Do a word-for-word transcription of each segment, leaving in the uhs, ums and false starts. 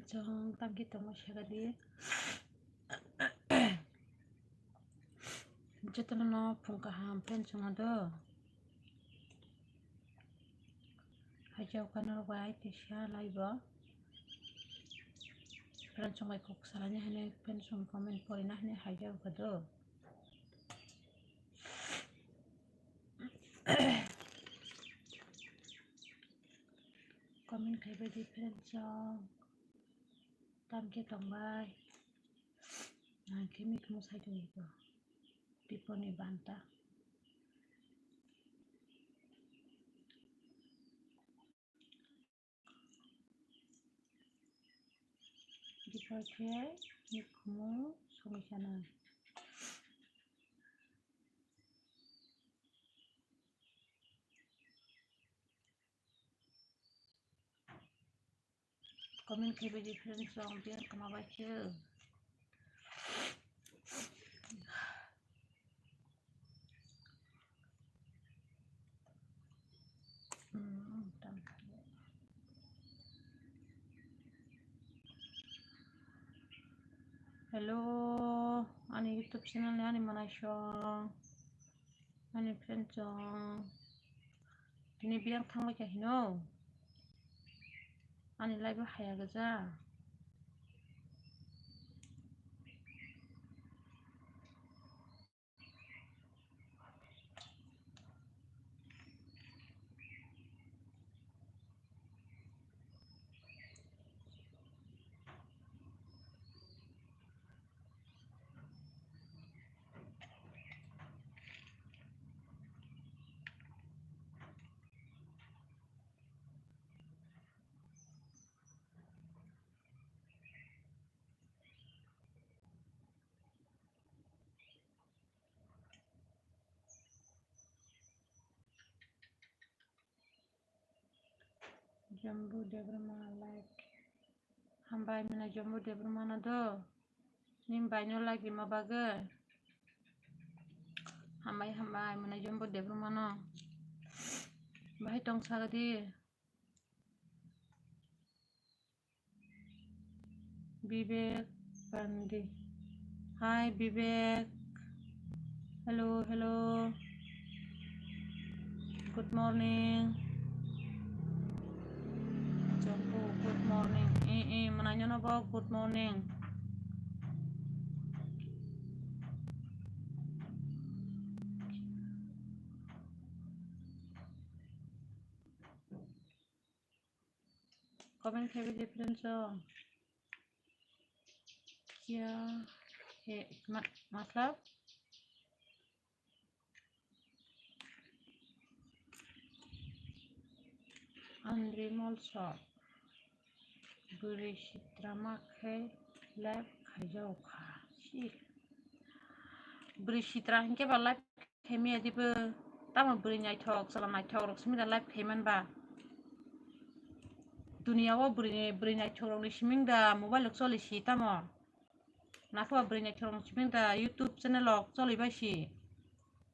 Chwng tamkhe tongma sakadi. Jotono no phung kaham friends chwng do. Haikhe okha norok bai kisa live o. Friends chwng bai kok salani hwnwi friends chwng comment porina hwnwi haikhe okha do. Comment khaibai di friends chwng. Tamkhe tongbai. Nangkhe mikhumu sai tongwi to. Biponi banta. Bipor khe mikhumu songwi sanai. Comment khaibai di friends chwng biang kama bai khe. Hello, ani YouTube channel ni ani manai song. Ani friend chong. Tini biyang thangbai kha hino. Ani live o haya gajha. Jambu Debbarma like. Hambai mwnai Jambu Debbarma no do. Ning bai no like rima bagwi. Hambai hambai mwnai Jambu Debbarma no. Bahai tong sagadi. Vivek Pandey. Hi, Vivek. Hello, hello. Good morning. Jumbo, good morning. Eh, eh, mwnai no bo, good morning. Comment khaibai di friends o. Kya hai ma-, matlab? Andri Molso. Bwrwi sitra ma khe live khaijao kha. Si. Bwrwi sitra hinkhe ba live khaimaya dibo, tamo bwrwi naithok, chwla naithok rok simi da live khaiman ba. Duniya o bwrwi, bwrwi naithok rokni siming da mobile rok choli si tamo. Nakhe ba bwrwi naithok rokni siming da YouTube channel rok choli bai si.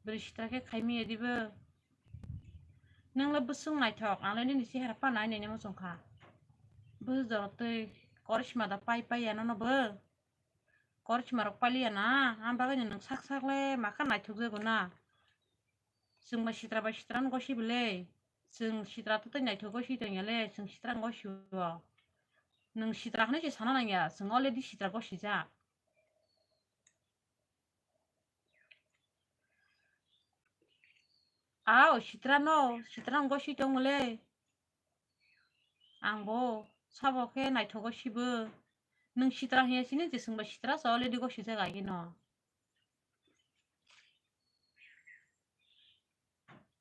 Bwrwi sitra khe khaimaya dibo. Nwng le bwswng naithok, ang le nini chehara phano nai nai muchung kha. Bwswk jorok twi korisma da pai pai ya nono bo. Korisma rok paliya na, ang bagwi no nwng sak sak le makha naithok jago na. Chwng bai sitra bai sitra no gosi bwle. Chwng sitra to tei naithok gosi tongya le, chwng sitra no gosi o. Nwng sitra hwnwi se sana nangya, chwng already sitra gosi jak. Ao, sitra no, sitra no gosi tong bwle. Ang bo sabo khe naithogo sibo. Nwng sitra hiya sini je chwngba sitra so already gosi jaga gino.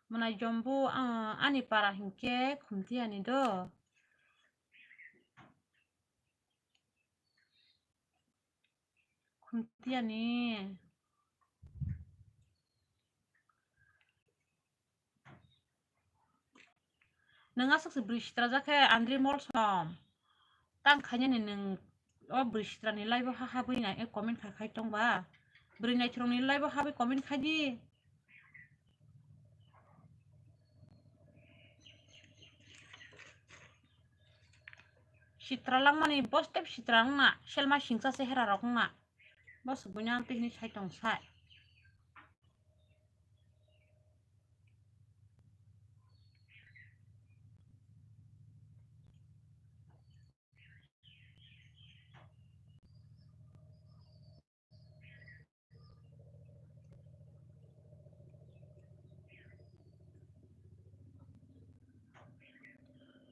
Mwnai jombo, ah, ani para hinkhe Khumtiyani do. Khumtiyani. Nwng aswk se bwrwi sitra jak khe Andri Molsom. Tang khainani nwng o bwrwi sitra ni live o ha habwi nai, comment khai khai tong ba. Bwrwi naithok ni live o habwi comment khai di. sitra langmani bo step sitra wngna, selma singsa se hera rok wngna. Bo se buino amtwi hwnwi sai tong sai.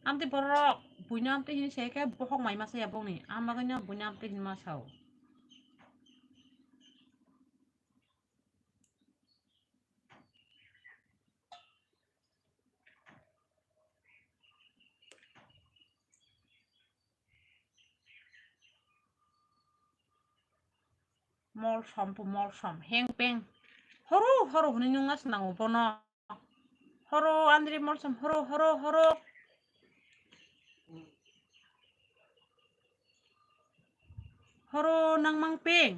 Amtwi borok buino amtwi hini se khe bohok mai masa ya bongni, ang bagwino buino amtwi hini masa o. Molsom po molsom, heng peng. Horo, horo hwnwi nungna se nango bono. Horo, Andri molsom, horo, horo, horo. Horo nangmang peng.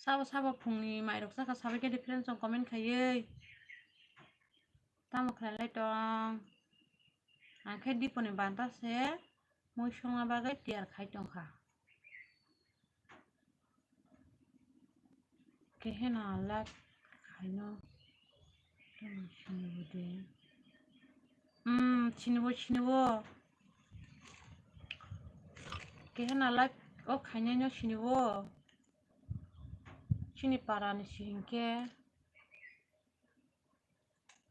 Sabo sabo phungni mairok chakha sabai khe difference rok comment khaiwi. Tamo khlailai tong. Ang khe diponi banta se mui songna bagwi tiyar khai tongkha. Kehena like khaino tamo sinibo de. Hmm, sinibo, sinibo. Kehena like o khainaino sinibo. Chini parani si hinkhe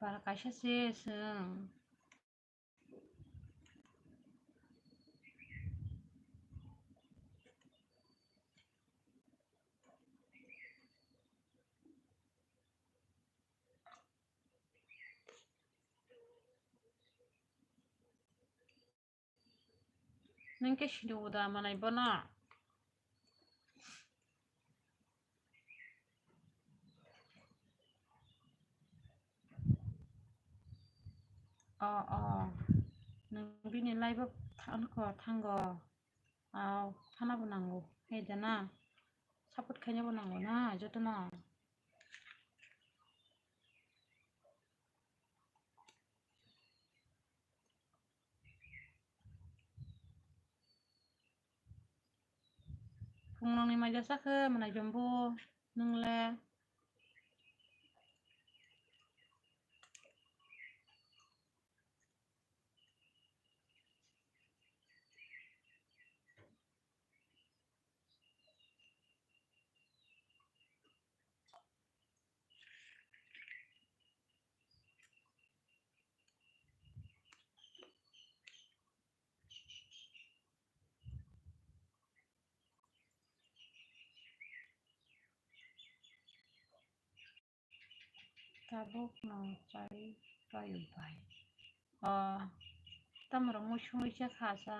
para kaisa se chwng. Nwng khe sini uda manai bono. O, o. Nwng bini live o thango, thango. Au, thana bo nango. Hai da na. Support khaina bo nango na, joto no. Phungrokni maija sakhe, mwnai jombo, nwng le? Tabuk no chai payo bai. O, tamrok mui sungwi se kha sa.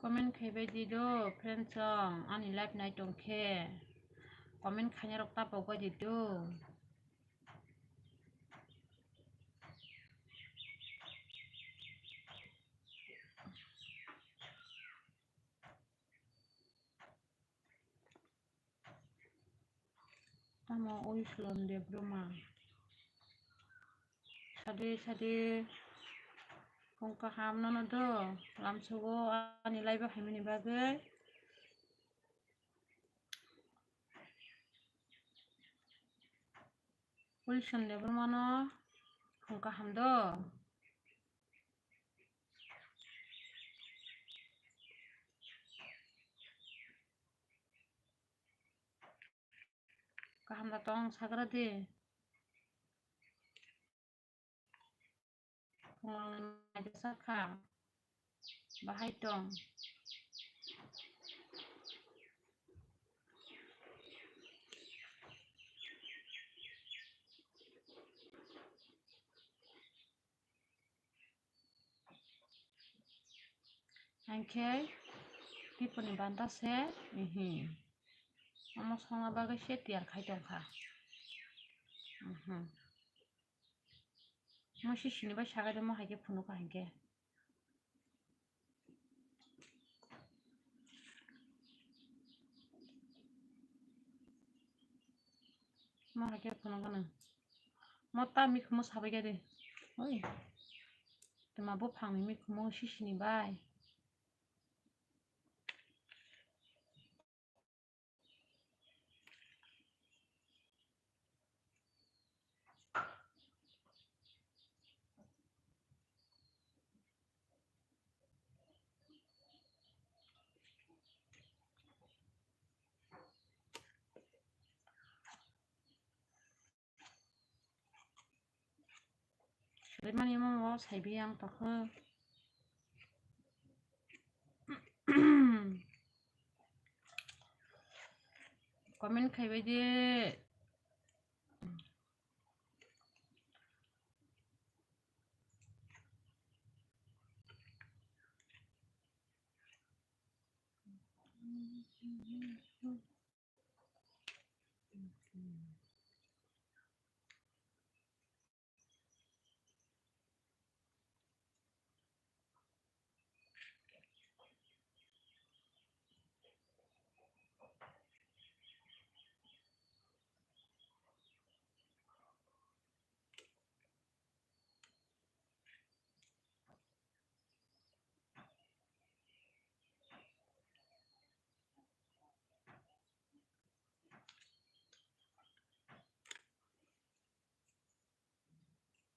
Comment khaibai di do, friends song, ani live nai tong khe. Comment khaina rok ta pok bai di do. Tamo oi Sulon Debbarma. Sade, sade. Phung kaham nono do. Lamsogo ani live o haimani bagwi. Oi Sulon Debbarma no phung kaham do. Kaham da tong sagra de. Phungrok naikhe sakha. Bahai tong. Hinkhe tiponi banda se, mhm. Omo songna bagwi se tiyar khai tongkha. Mhm. Mo sisini bai sagai de mo hai khe phunukha hinkhe. Mo hai khe phunukha nang. Mo ta mikhumu sabai khe de. Oi. Tuma buphangni mikhumu sisini bai. Sulaimani omo saibi ang tokho. Comment khaibai di.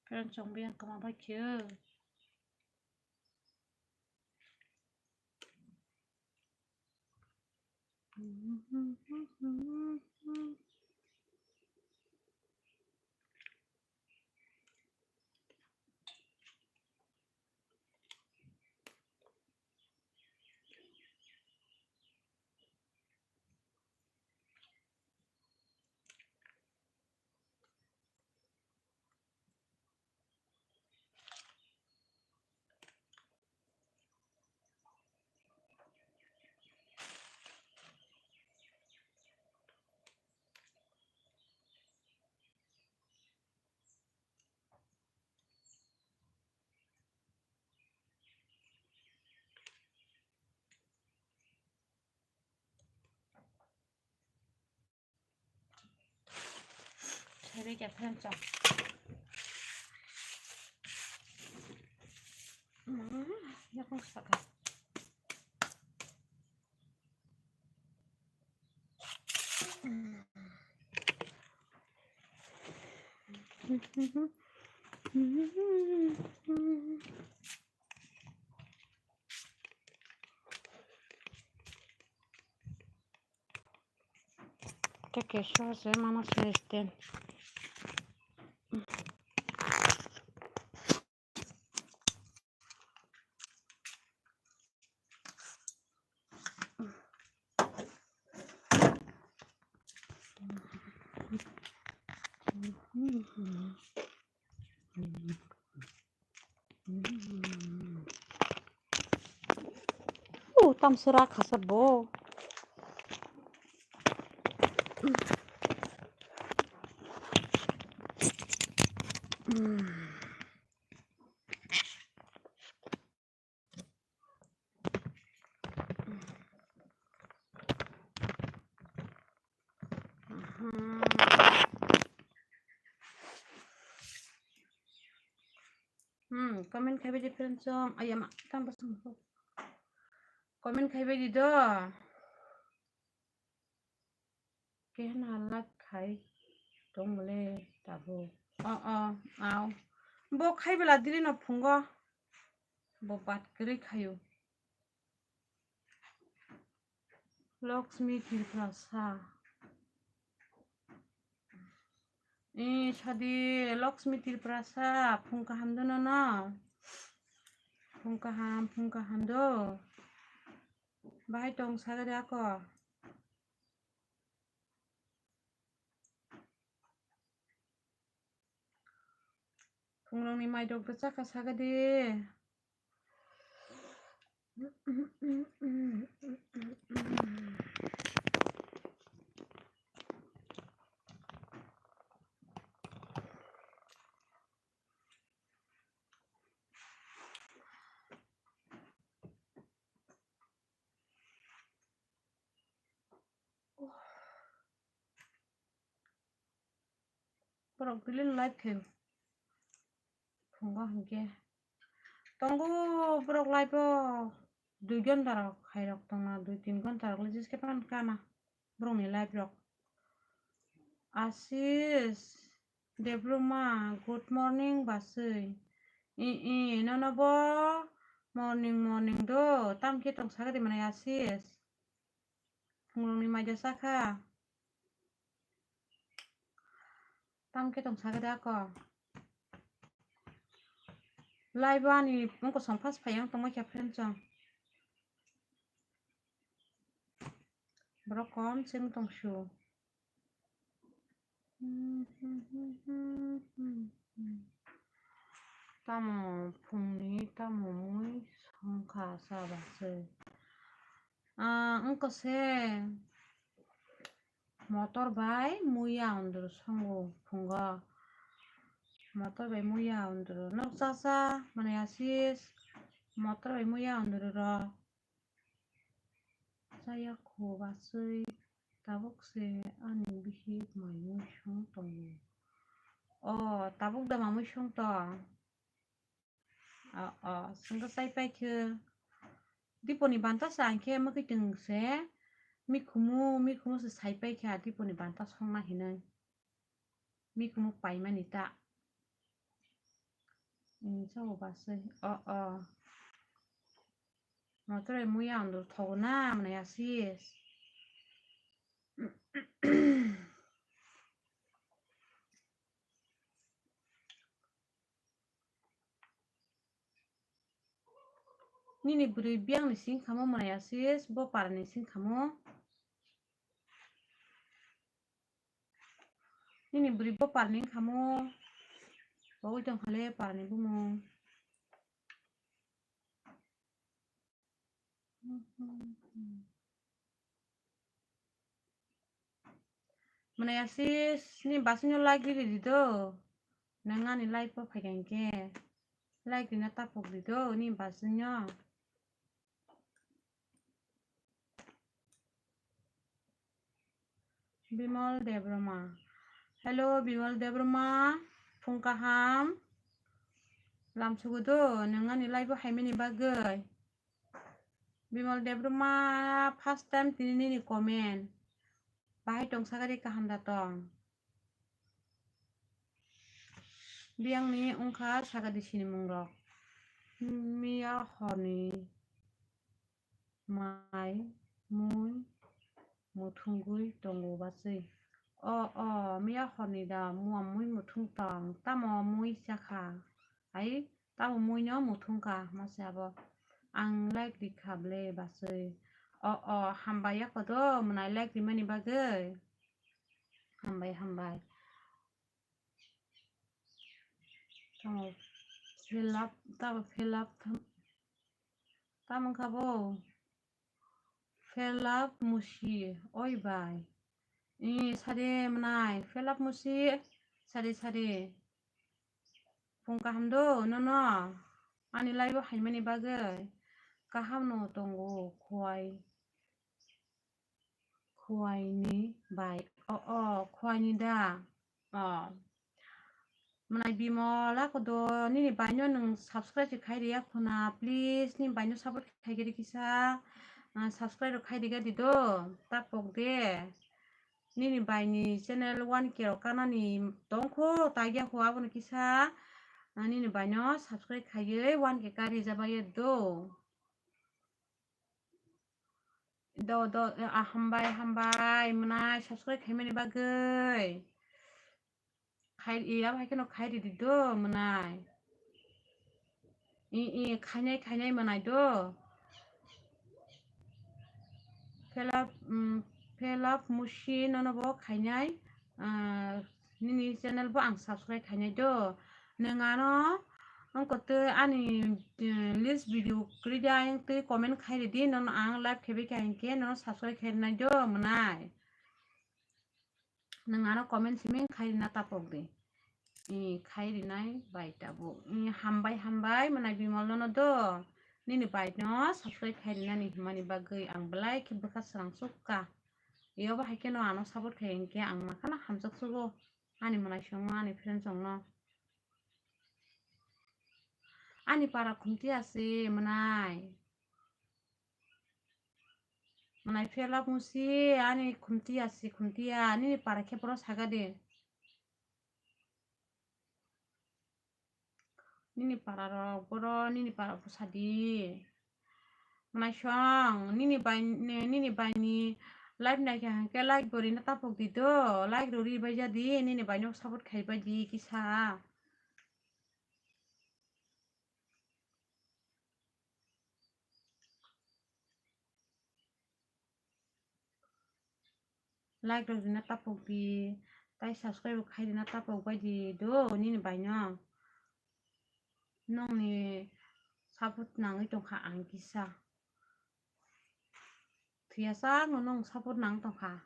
Friend chong biyang kwma bai khe. Saibai khe friend chong. Yakung saka. Tei keso se mano se sten. Uh, tam sera khasa bo. Hmm, comment khaibai di friend song. Ayama, tang basang. Comment khaibai di do. Kehna lak khai tongmole tabuk. O, o, au. Bo khaibela diri no phungo. Bo bat kwrwi khaio. Lakshmi Tripura sa. I sadi Lakshmi Tripurasa, phung kaham do nono? Phung kaham, phung kaham do. Bahai tong sagadi ako. Phungrokni maidok do chakha sagadi. Borok daily life khe phungo hinkhe tongo, borok life o dui ghonta rok khairok tongna, dui tin ghonta rok le jeske pan kana borokni life rok. Asis Debbarma, good morning baswi. I, i, nono bo morning, morning do, tamkhe tong sagadi manai Asis? Phungrokni maida sakha. Tamkhe tong sagadi ako. Live ani mungko song phas phai ang tongma khe friend chong. Borok kom chwng tong su. Tamo phungni tamo mui songkha sa baswi. Ah, wngkha se motor bai muya unduru songo phungo. Motor bai muya unduru. Nok cha cha, mane Asis. Motor bai muya unduru rok. Chaya kho baswi tabuk se ani bihik mai mui song tongo. O, tabuk da mamui song tong? O, o, songkha chai pai khe. Diponi banta se ang khe mwkhwtwng se mikhumu, mikhumu se sai pai khe a diponi banta songna hinwi. Mikhumu paimani ta. Chao baswi. O, o. Motor bai muya unduru thogo na, mane Asis. Nini bwrwi biyang ni sing khamo mwnai Asis, bo para ni sing khamo. Nini bwrwi bo para ni khamo. Bo oi tong khale para ni bumung. Mwnai Asis ni basing no like riri di do. Nang ani live o phai kha hinkhe like rina tapok di do ni basing no. Bimal Debbarma. Hello, Bimal Debbarma. Phung kaham. Lamsugo do, nang ani live o haimani bagwi. Bimal Debbarma, first time tini nini comment. Bahai tong sagadi kaham da tong? Biyangni wngkha sagadi sinimung rok. Miya horni mai mui muthungwi tongo baswi. O, o, miya horni da mua mui muthung tong, tamo mui chakha? Ai, tamo mui no muthung kha, mase abo. Ang like rikha ble baswi. O, o, hambai ya kodo, mwnai like rimani bagwi. Hambai, hambai. Tamo fill up, tamo fill up tham-, tamo wngkha bo? Fill up musi, oi bai. I, sade mwnai, fill up musi, sade, sade. Phung kaham do, nono? Ani live o haimani bagwi. Kaham no tongo, khwai. Khwai ni bai. O, o, khwai ni da. O. Mwnai Bimola kodo, nini bai no nwng subscribe se khai riya khuna, please, nini bai no support khai khe rikisa, ah, subscribe rok khai riga di do, ta pok de. Nini bai ni channel one K rok kanani tongkho, taiya kho abono kisa, ah, nini bai no subscribe khaiwi one K kari jabaiya do. Do, do, ah, hambai, hambai, mwnai subscribe khaimani bagwi. khai, i, abo hai kheno khai ridi do mwnai. I, i, khainai, khainai mwnai do. Felap, mm, Felap Musi nono bo khainai, ah, nini channel bo ang subscribe khainai do. Nwng ano wngkotwi ani, eh, list video kwrwi de ayang twi comment khai ridi, nono ang live khaibai kha hinkhe nono subscribe khai rinai do mwnai. Nwng ano comment simi khai rina tapok di. I, khai rinai bai tabuk. I, hambai, hambai, mwnai Bimal nono do. Nini bai no subscribe khai rinani himani bagwi ang belai khe bwkha srang sukha. Iyo bo hai kheno ano support khai hinkhe ang makhano hamjak sugo. Ani mwnai songno, ani friends songno. Ani para khumti asi mwnai. Mwnai Felap Musi, ani khumti asi khumti ya, nini para khe boro saga de. Nini para rok boro, nini para bwsa di. Mwnai song, nini bai, nini bai ni live naikha hinkhe like bo rina tapok di do, like rok ri bai ja di, nini bai no support khai bai di kisa. Like rok rina tapok di, tai subscribe khai rina tapok bai di do nini bai no. Nongni support nangwi tongkha ang kisa. Thwiya sak no nong support nang tongkha.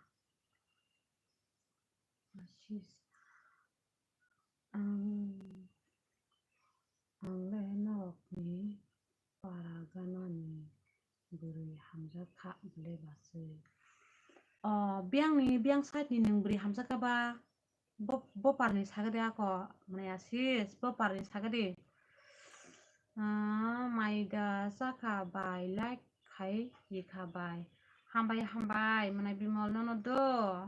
Sis. Ang, ang le norokni para ganani bwrwi hamjak kha bwle bwswi. O, biyangni, biyang side ni nwng bwrwi hamjak kha ba? Bo, bo parni sagadi ako, mane asis, bo parni sagadi. Ah, maida chakha bai, like khai rikha bai. Hambai, hambai, mane Bimal nono do.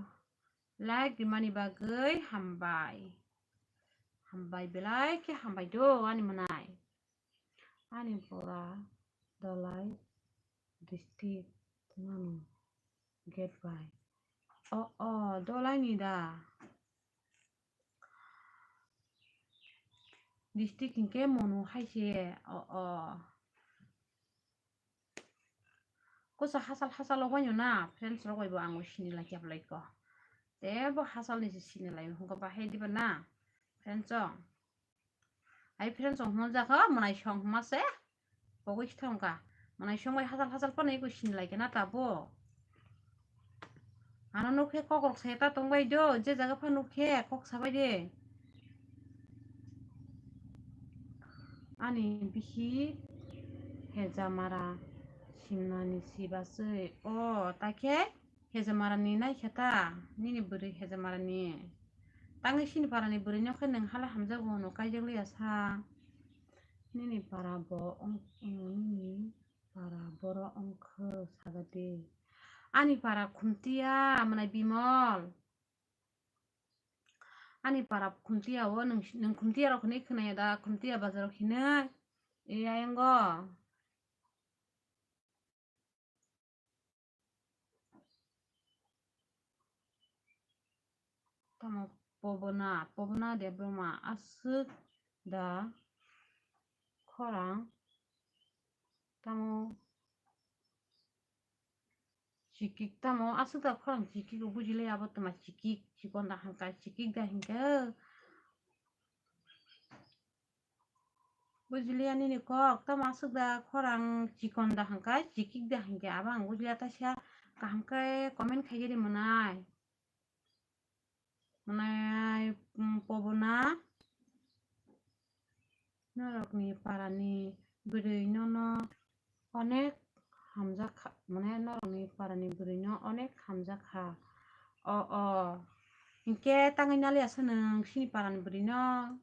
Like rimani bagwi hambai. Hambai belai khe hambai do ani mwnai. Ani pora Dhalai district mano gate bai. O, o, Dhalai ni da. District hinkhe Monu hai se. O, o. Kosa hachal hachal o bai no na, friends rok bai bo ang bo sini lai khe belai ko. Te bo hachal ni se sini lai hwnka bahai diba na, friends rok. Ai friends rok hwnka jakha, mwnai song hwnma se. Pogwi thongkha. Mwnai song bai hachal hachal phano eko sini lai khe na ta bo. Ano nukhe kok rok sai ta tongbai do, je jaga pha nukhe kok sabai de. Ani bihi Hejamara simnani sibaswi. O, takhe Hejamarani naikhe ta, nini bwrwi Hejamarani. Tangwi sini parani bwrwi nokhe nwng hala hamjago hwnwi kaijak liya sa. Nini para bo wng, wng, nini para boro wngkhe saga de. Ani para Khumtiya, mwnai Bimol. Ani para Khumtiya o, nwng, nwng Khumtiya rok hinwi khwnaya da, Khumtiya bazar rok hinwi. E, ayang go. Tamo Pobona, Pobona Debbarma, aswk da khorang, tamo chikik, tamo aswk da khorang chikik, o bujile abo tama chikik, chikon da hangka, chikik da hingka. Bujiliya nini kok, tamo aswk da khorang chikon da hangka, chikik da hingka, abo ang bujiliya, taisa kaham khe comment khaigiri mwnai. Mwnai, mm, Pobona, norokni parani bwrwi nono onek hamjak kha, mane norokni parani bwrwino onek hamjak kha. O, o. Hinkhe tangwi naliya se nwng sini parani bwrwino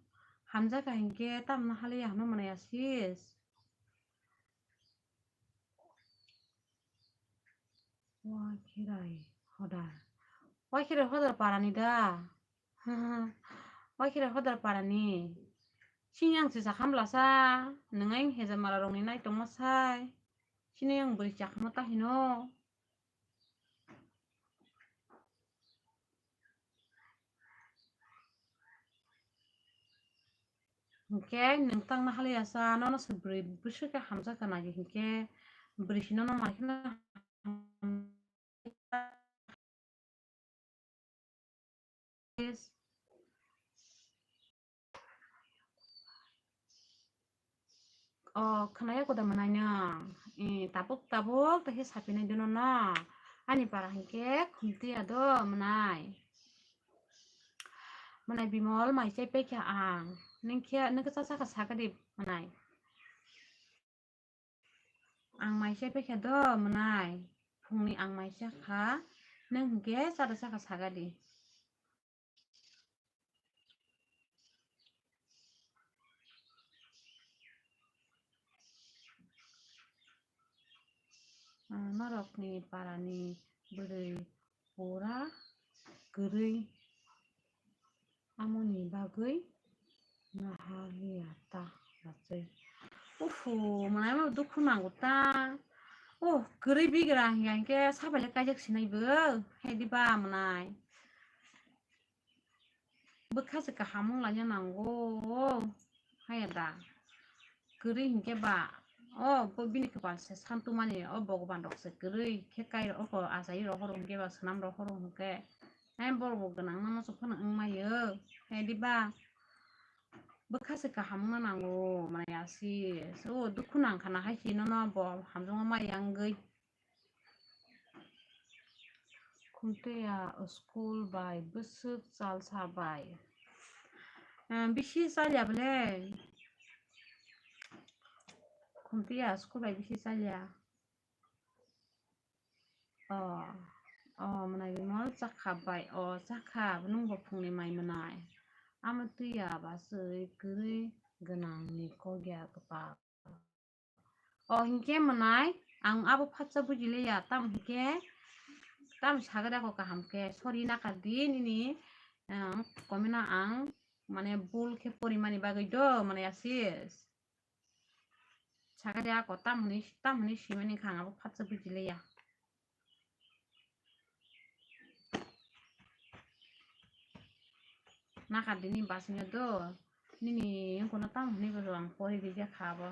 hamjak kha hinkhe tamno haliya hwnwi mwnai asis. Wakhirai hodar. Wakhirai hodar parani da. Wakhirai hodar parani. Sini ang se sakhamlasa, nwngai Hejamara rokni nai tongma sai. Sini ang bwrwi chakhamo ta hino. Hinkhe nwng tangna haliya sa, nono se bwrwi bwswk khe hamjak kha nai hinkhe bwrwi si nono mai kheno O, khwnaya koda mwnai nw? Eh, tabuk tabuk ta khe sapinai dono no. Ani para hinkhe khumtiya do mwnai. Mwnai Bimol mai chai paikha ang. Ningkhe, ningkhe cha cha kha sakadi mwnai. Ang mai chai paikha do mwnai. Phungni ang mai cha kha. Nwng hinkhe cha da cha kha sakadi. Ah, norokni parani bwrwi pura kwrwi, amoni bagwi nahaliya ta bachwi. Ufu, mwnaima dukhu nango ta. Oh, kwrwi bigra hiya hinkhe sabaile kaijak sinai bo, hediba mwnai. Bwkha se kaham wng laina nango, haya da? Kwrwi hinkhe ba, o bo bini kwpal se santumani, o Bhogoban rok se kwrwi khe kai rok oko achai rok horo hinkhe ba swnam rok horo hinkhe, hai borok bo gwnang no muchung phano wng maio, hai di ba? Bwkha se kaham wngna nango, mane asi, so dukhu nang kha na hai se nono bo hamjakma mai ya wngwi. Khumtoya school bai bwswk chalsa bai. Eh, bisi chalya bole? Khumtoya school bai bisi chalya? Oh, oh, mwnai Bimol chakha bai, oh, chakha, nwng bo phungni mai mwnai. Amo twiya ba swi kwrwi gwnangni kokya kwpal. O hinkhe mwnai, ang abo phatsa bujiliya, tamo hinkhe, tamo sagada ko kaham khe, sorry nakar di nini, ang komino ang, mane, bul khe porimani bagwi do, mane, asis. Sagada ko tamoni, tamoni simani kha ang abo phatsa bujiliya. Nakar di nini basingno do, nini wngkha no tamo hinwi bo ang pori rijak kha abo.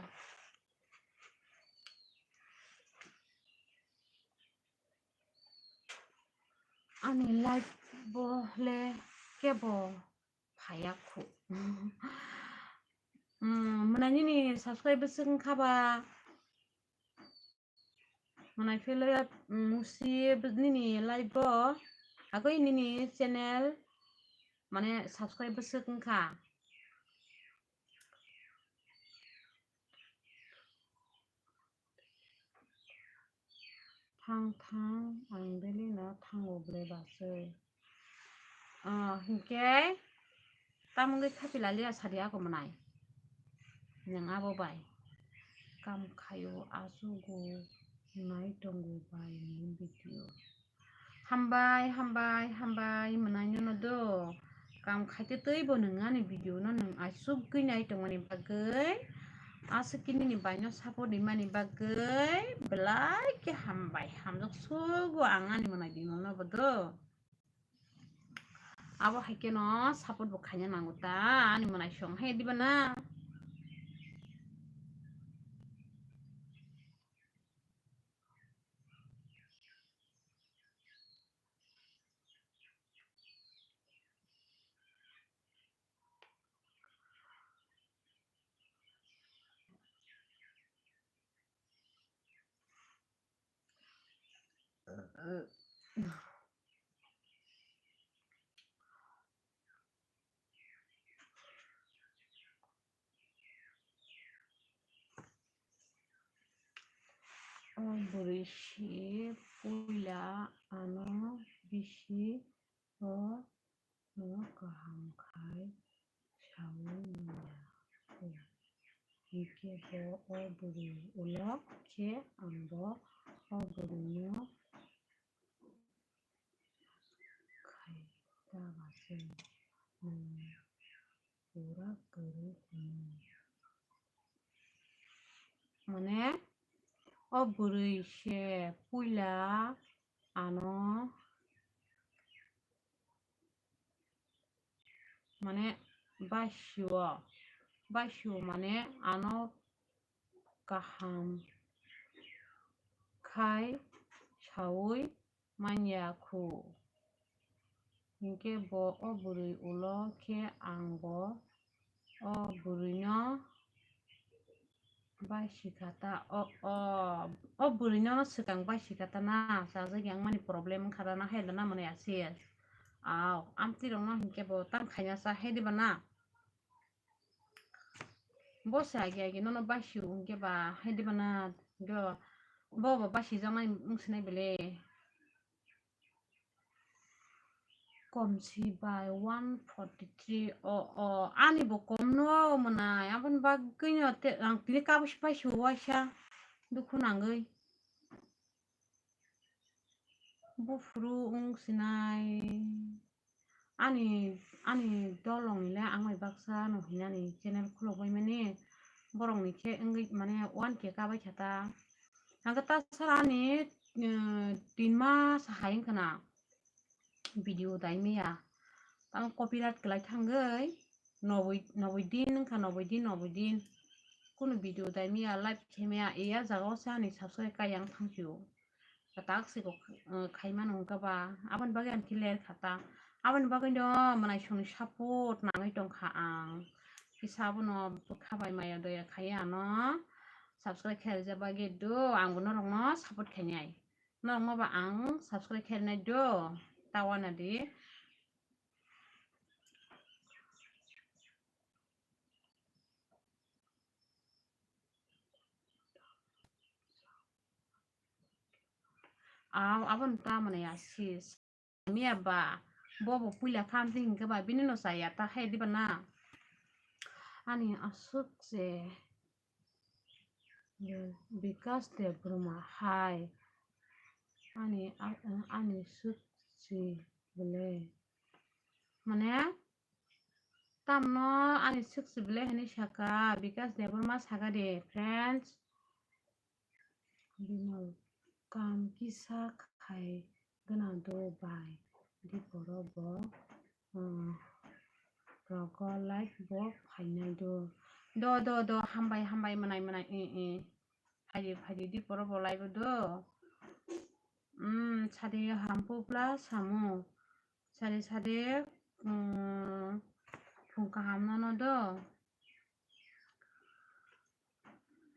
Ani life bo le kebo phaiya khu. Hmm, mwnai nini subscribe bwswk wngkha ba? Mwnai phelo ya, mm, musi b-, nini live bo, agoi nini channel, mane subscribe bwswk wngkha. Thang thang, ang daily no thango ble baswi. Ah, hinkhe, tamungwi khapi lalia sadi ako mwnai. Nwng abo bai. Kam khaio, achugo, nai tongo bai ni video. Hambai, hambai, hambai, mwnai nono do. Kam khaite tei bo nwng ani video no nwng achugwi nai tongmani bagwi, aswk khe nini bai no support rimani bagwi, belai khe hambai, hamjak sugo ang ani mwnai Bimol no bo do. Abo hai kheno support bo khaina nango ta, ani mwnai song hai diba na? O bwrwi se puila ano bisi o no kaham khai saui manya. Hinkhe bo o bwrwi ulo khe ang bo o bwrwino khai ta ba se nwng pura kwrwi hwnwi. Mane o bwrwi se puila ano mane basio Baishu mane ano kaham khai saui manya khu. Hinkhe bo o bwrwi ulo khe ang bo o bwrwino baisi kha ta, o, o, o bwrwino swkang baisi kha ta na, chajak yang mani problem wngkha ta na, hai da na mani asis. Au, amtwi rokno hinkhe bo tam khaina sa hai diba na? Bo se agi agi nono baisio hinkhe ba hai diba na, hinkhe ba bo bo baisi jaknai wngsinai bele. Komsi bai one forty three, o, o, ani bo kom no mwnai, aboni bagwi no te ang tini kabo se paisio waisa dukhu nangwi. Buphuru wng sinai ani, ani dolong le ang bai baksa no hinani channel khulok bai mani borok ni khe wngwi mane one K kabai kha ta. Ang khe ta sara ani, eh, tin mas hai wngkha na video dai maya. Tamo copyright kwlai thangwi noboi, noboi din wngkha, noboi din, noboi din. Kunu video dai maya, live khe maya, iya jaga o se ani subscribe kai yang thangphio. Katak se kok, eh, khai mano wngkha ba, aboni bagwi ang khe ler kha ta. Aboni bagwi no mwnai songni support nangwi tongkha ang. Kisa abono bwkha bai maya doya khai ano subscribe khe rijak bagwi do, ang bo norokno support khainai. Norokno ba ang subscribe khe rinai do, ta wana di. Aw, aboni ta mwnai asis. Miya ba, bo bo puila kha amtwi hinkhe ba, bini no chaya ta hai diba na? Ani aswk se, Bikas Debbarma hai. Ani, a-, ani swk se bwle. Mane, tamno ani swk se bwle hinwi saka, Bikas Debbarma saka de, friends. Bimal, kam kisa khai gwnang do bai, di borok bo, um, rogo like bo phainai do. Do, do, do, hambai, hambai, mwnai, mwnai, i, i. Phaidi, phaidi, di borok bo like bo do. Um, sadi hampu plus hamu. Sadi, sadi, um, phung kaham nono do.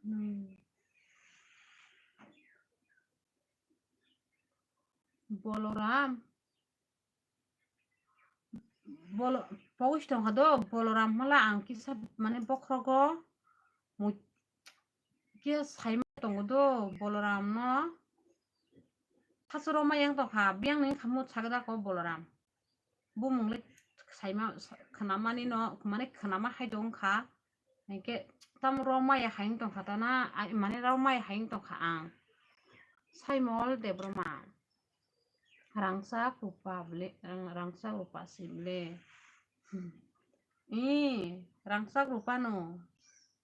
Hmm. Boloram. Bolo-, pogis tongkha do, Boloram mala ang kisa mane bokhrogo mui-, kisa saima tongo do, Boloram no. Thasuro ma yang tongkha, biyang ni khamu sagada ko Boloram. Bumung le saima, khnamani no, mane khnama hai tongkha. Hinkhe tamo rok maya hai wng tongkha ta na, ai, mane rok maya hai wng tongkha ang. Saimol Debbarma. Rangchak rupa bwle, rang-, rangchak rupa si bwle. Hmm. Ee, rangchak rupa no.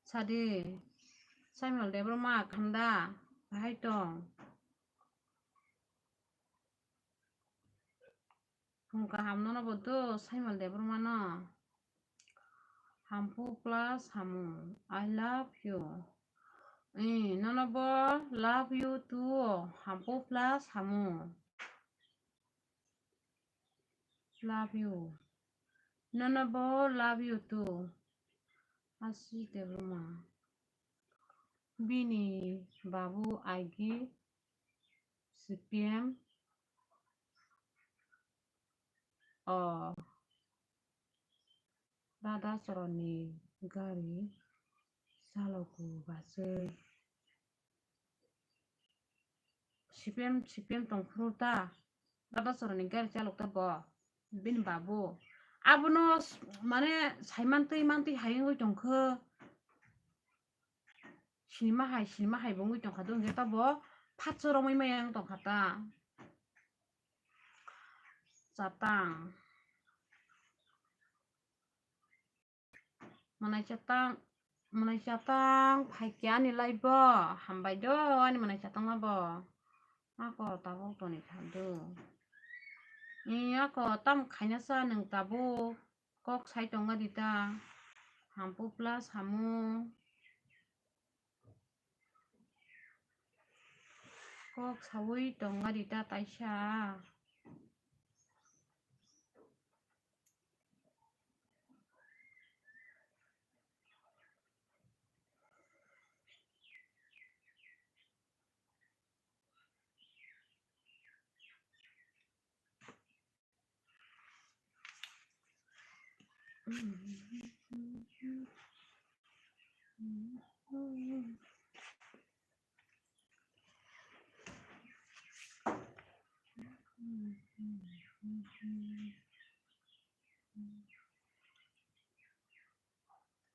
Sadi. Saimol Debbarma khanda. Bahai tong. Phung kaham nono bo do, Saimol Debbarma no. Hampu plus hamu. I love you. Eh, nono bo love you too. Hampu plus hamu. Love you. Nono bo love you too. Asi Debbarma. Bini babu agi C P M. O. Dada choroni gari chalogo bachwi. C P M, C P M tongphuru ta. Dada choroni gari chalok ta bo. Bini babu. Abono s-, mane saiman twi man twi hai wngwi tongkho. Sinima hai, sinima hai bo wngwi tongkha do, hwnkhe ta bo phatso romwi maya wng tongkha ta. Chatang. Mwnai chatang, mwnai chatang, phaikhe ani live bo. Hambai do, ani mwnai chatang ma bo. Ako tabuk toni thangdu. Ni ako tam khaina sa nwng tabuk. Kok sai tonga di ta. Sampo plus samo. Kok sawi tonga rita taisa.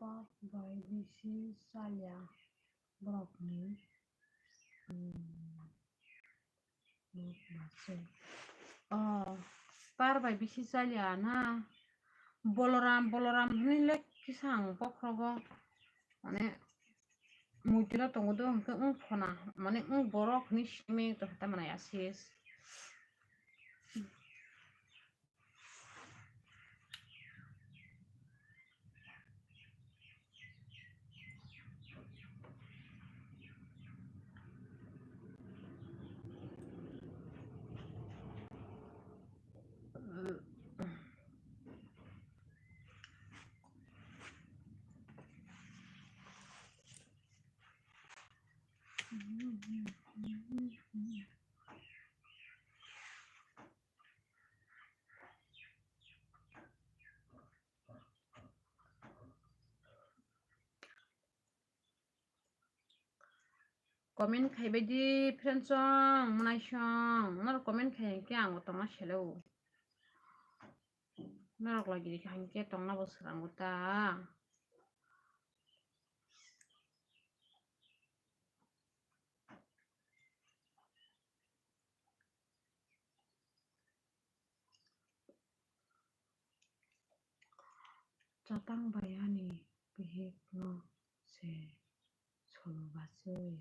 Pak bai bisi chalya borokni, hmm, Oh, par bai bisi chalya na. Boloram, Boloram hwnwi le kisa ang bokhrogo. Mane, muitwino tongo do hwnkhe wng phona. Mane, wng borok hwnwi simi tongkha, ta mane asis. Comment khaibai di friends song, mwnai song, norok comment khai hwnkhe ang bo tongna selo. Norok lagi di khai hwnkhe tongna bo swrango ta. Chatang bai ani bihik no se solo basui.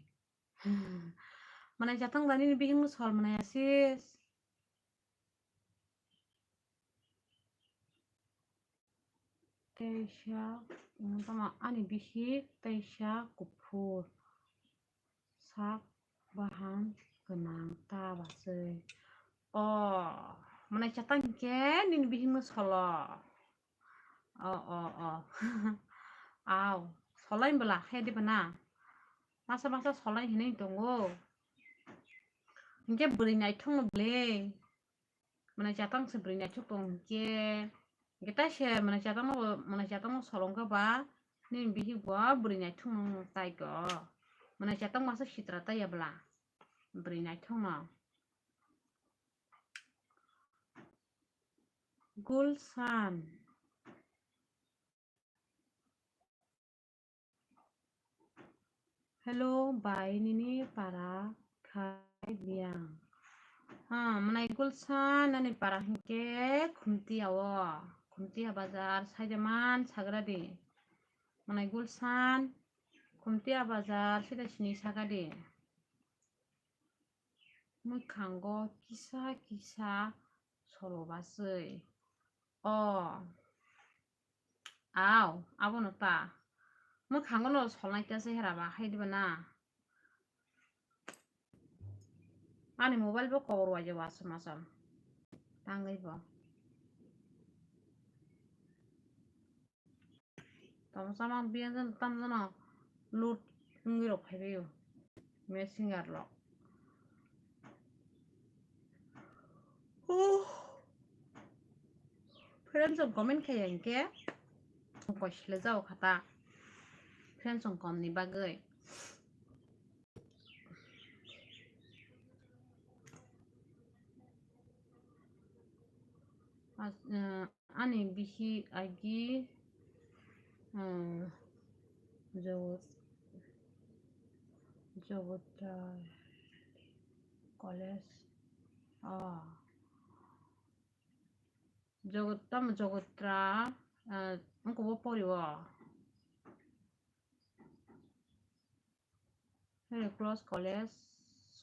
Mwnai chatang bai nini bihik no sol mwnai asis. Teisa, mm, tamo ani bihik teisa kuphur, sak bahan gwnang ta basui. O, mwnai chatang hinkhe nini bihikno solo. O, o, o. Au, solai bwla, khe diba na? Masa masa solai hinwi tongo. Hinkhe bwrwi naithokno ble. Mwnai chatang se bwrwi naithok tong hinkhe, hinkhe tai se mwnai chatang no, mwnai chatang no solong khe ba nini bihik bo bwrwi naithok no tai ko. Mwnai chatang masa sitra tai ya bwla bwrwi naithok no. Gulshan. Hello, bai nini para khai biyang. Ha, mwnai Gulshan nani para hinkhe Khumtiya o. Khumtiya bazar, Saidaman, Sagradi. Mwnai Gulshan, Khumtiya bazar, sida sini sagadi. Mwkhango kisa kisa solo basui. O. Au, abono ta. Mwkhango no solnai ta se hera ba, hai diba na? Ani mobile bo kobor waija wasam wasam. Tangwi bo. Tamo sama biyan jan tam jana lut wngwi rok phaibaio. Messenger rok. Huh. Friends rok comment khai hinkhe. Koi sile jao khata. Friends rok kom ni bagwi. As-, eh, ani bihik agi, eh, Jogot-, Jogotra College, ah, Jogot-, tamo Jogotra, eh, wngkha bo pori o. Holy Cross College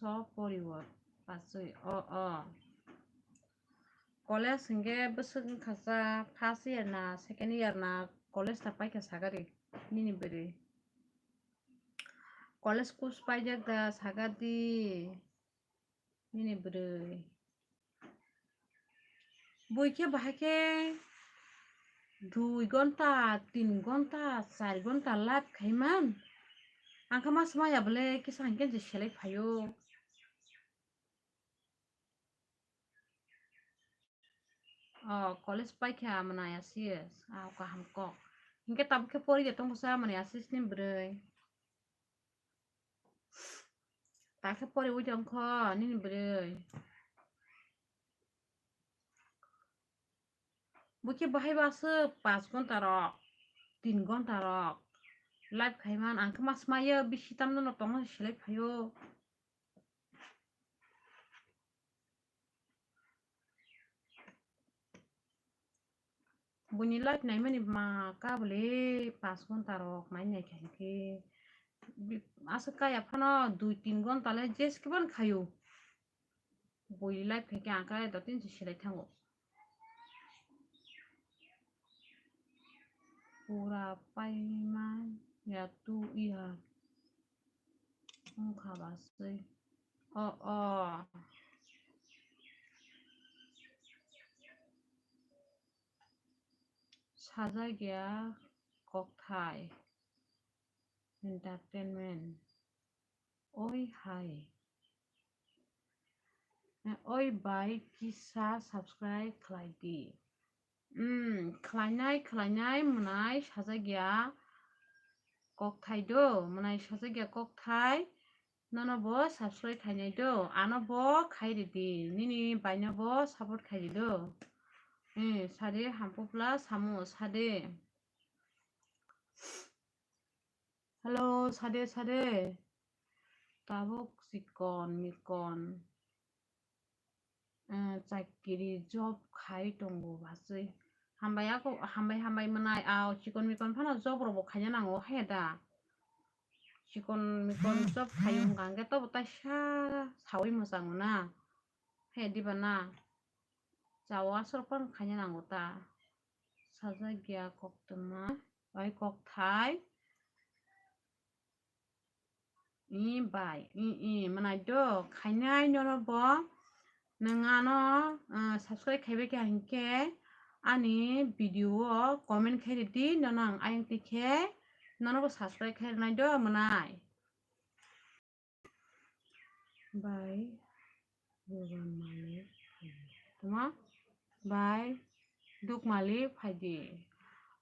o pori o, pasui o, o. College hinkhe bwswk wngkha sa, first year na, second year na, College ta paikha sagari nini bwrwi. College kus paijak da sagadi nini bwrwi. Bui khe bahai khe dui gonta, tin gonta, char gonta live khaiman. Ang khe ma swmaya bole kisa hwnkhe je selai phaio. O, college paikha mwnai asis, a kaham kok. Hinkhe tabuk khe pori de tongsa mwnai asis ni bwrwi. Ta khe pori ui tongkho nini bwrwi. Bukhe bahai ba aswk paanch gonta rok, tin gonta rok live khaiman, ang khe ma swmaya bisi tamno no tongma selai phaio. Buini live naimani ma kabole paanch gonta rok nai nai kha hinkhe. Bi-, aswk kaya phano dui tin gonta le jeskhe ban khaio. Bui live khaikhe ang khe dotin se selai thango. Pura paima ya tu iya. Wngkha ba swi. O, o. Sajagya kokthai. Entertainment. Oi hai. Oi bai kisa subscribe khlai di. Hmm, khlainai, khlainai, mwnai sajagya kokthai do, mwnai sajagya kokthai, nono bo subscribe khainai do, ano bo khai ridi, nini baino bo support khai rido. Hmm, sade hampopla samo sade. Hello, sade, sade. Tabuk chikon mikon, eh, chakiri job khai tongo bachwi. Hambai ako, hambai, hambai mwnai, ah, chikon mikon phano job rokbo khaina nango, he da? Chikon mikon job khai wngkha hwnkhe tobo taisa sawi mwchango na? He diba na? Chao aswk phano khaina nango ta? Sajagya koktwma, bai kokthai. I bai, i, i, mwnai do, khainai nono bo, nwng ano, uh, subscribe khaibai kha hinkhe, ani video o comment khai ridi, nono ang ayang tikhe, nono bo subscribe khai rwnai do, mwnai. Bai, Buba Malik, tama? Bai, Dukmali phaidi.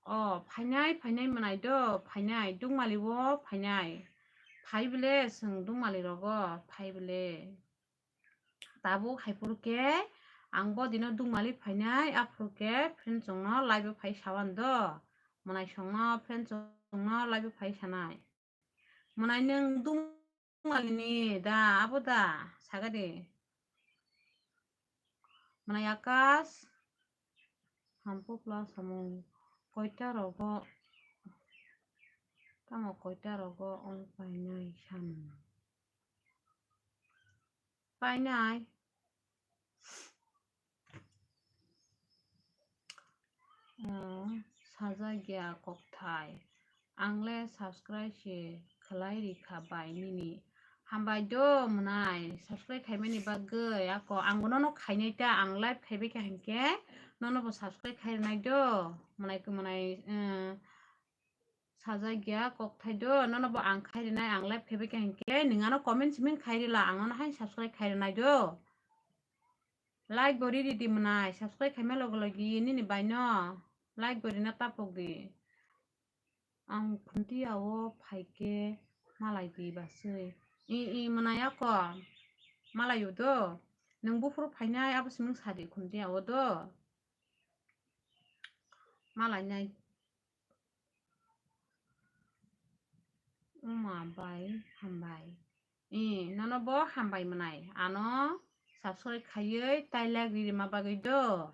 O, phainai, phainai mwnai do, phainai, Dukmali o phainai. Phai bile, chwng Dukmali rogo, phai bile. Tabuk hai phuru khe, ang bo dino Dukmali phainai, aphuru khe, friend chwngno live o phai sawan do. Mwnai songno, friend chwngno live o phai sanai. Mwnai nwng Dukmali ni da, abo da, sagadi. Mwnai Akash, hampu plus samung, koita rogo, tamo koita rogo ong painai samung. Painai. Oh, sajagya kokthai. Ang le subscribe se khlai rikha bai nini. Hambai do mwnai, subscribe khaimani bagwi. Ako ang bono no khainai ta, ang live khaibai kha hinkhe nono bo subscribe khai rwnai do. Mwnai, mwnai, eh, Sajagya kokthai do, nono bo ang khai rinai, ang live khaibai kha hinkhe, nwng ano comment siming khai rila, ang nono hai subscribe khai rinai do. Like bo riri di mwnai, subscribe khaima logi logi nini baino like bo rina tapok di. Ang khunti ao phaikhe malai di baswi. I, i, mwnai ako malai o do. Nwng buphuru phainai abo siming sadi khunti ao do. Malai nai. Wngma bai hambai. I, nono bo hambai mwnai. Ano subscribe khaiwi tai like rima bagwi do.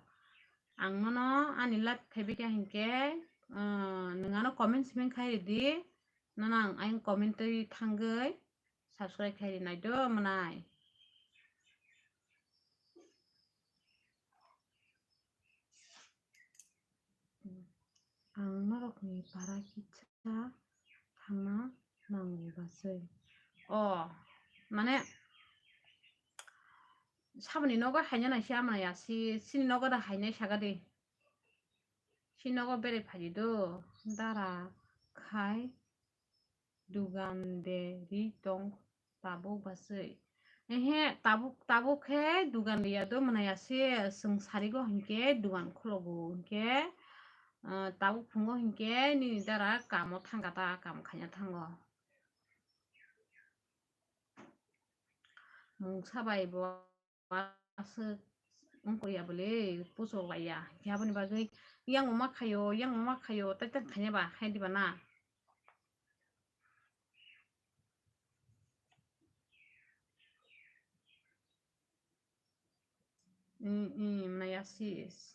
Ang nono ani live khaibai kha hinkhe, uh, nwng ano comment siming khai ridi. Nono ang ayang comment twi thangwi subscribe khai rinai do mwnai. Ang Norokni para kisa thangna nango basui. O, mane, saboni nogo haina naisi amana yasi, sini nogo da hainai sagadi. Si nogo bere phaidi do, dara khai dugan de ri tong tabuk basui. Ehe, tabuk, tabuk khe dugan liya do mwnaya se, chwng sarigo hinkhe dugan khologo hinkhe, ah, tabuk phungo hinkhe nini dara kamo thangkha ta, kam khaina thango. Mungsa bai bo aswk wngkha ya bole, puchuk laiya. Hinkhe aboni bagwi yang ma khaio, yang ma khaio, tai tai khaina ba, hai diba na? Mm, mm, mwnaya sis.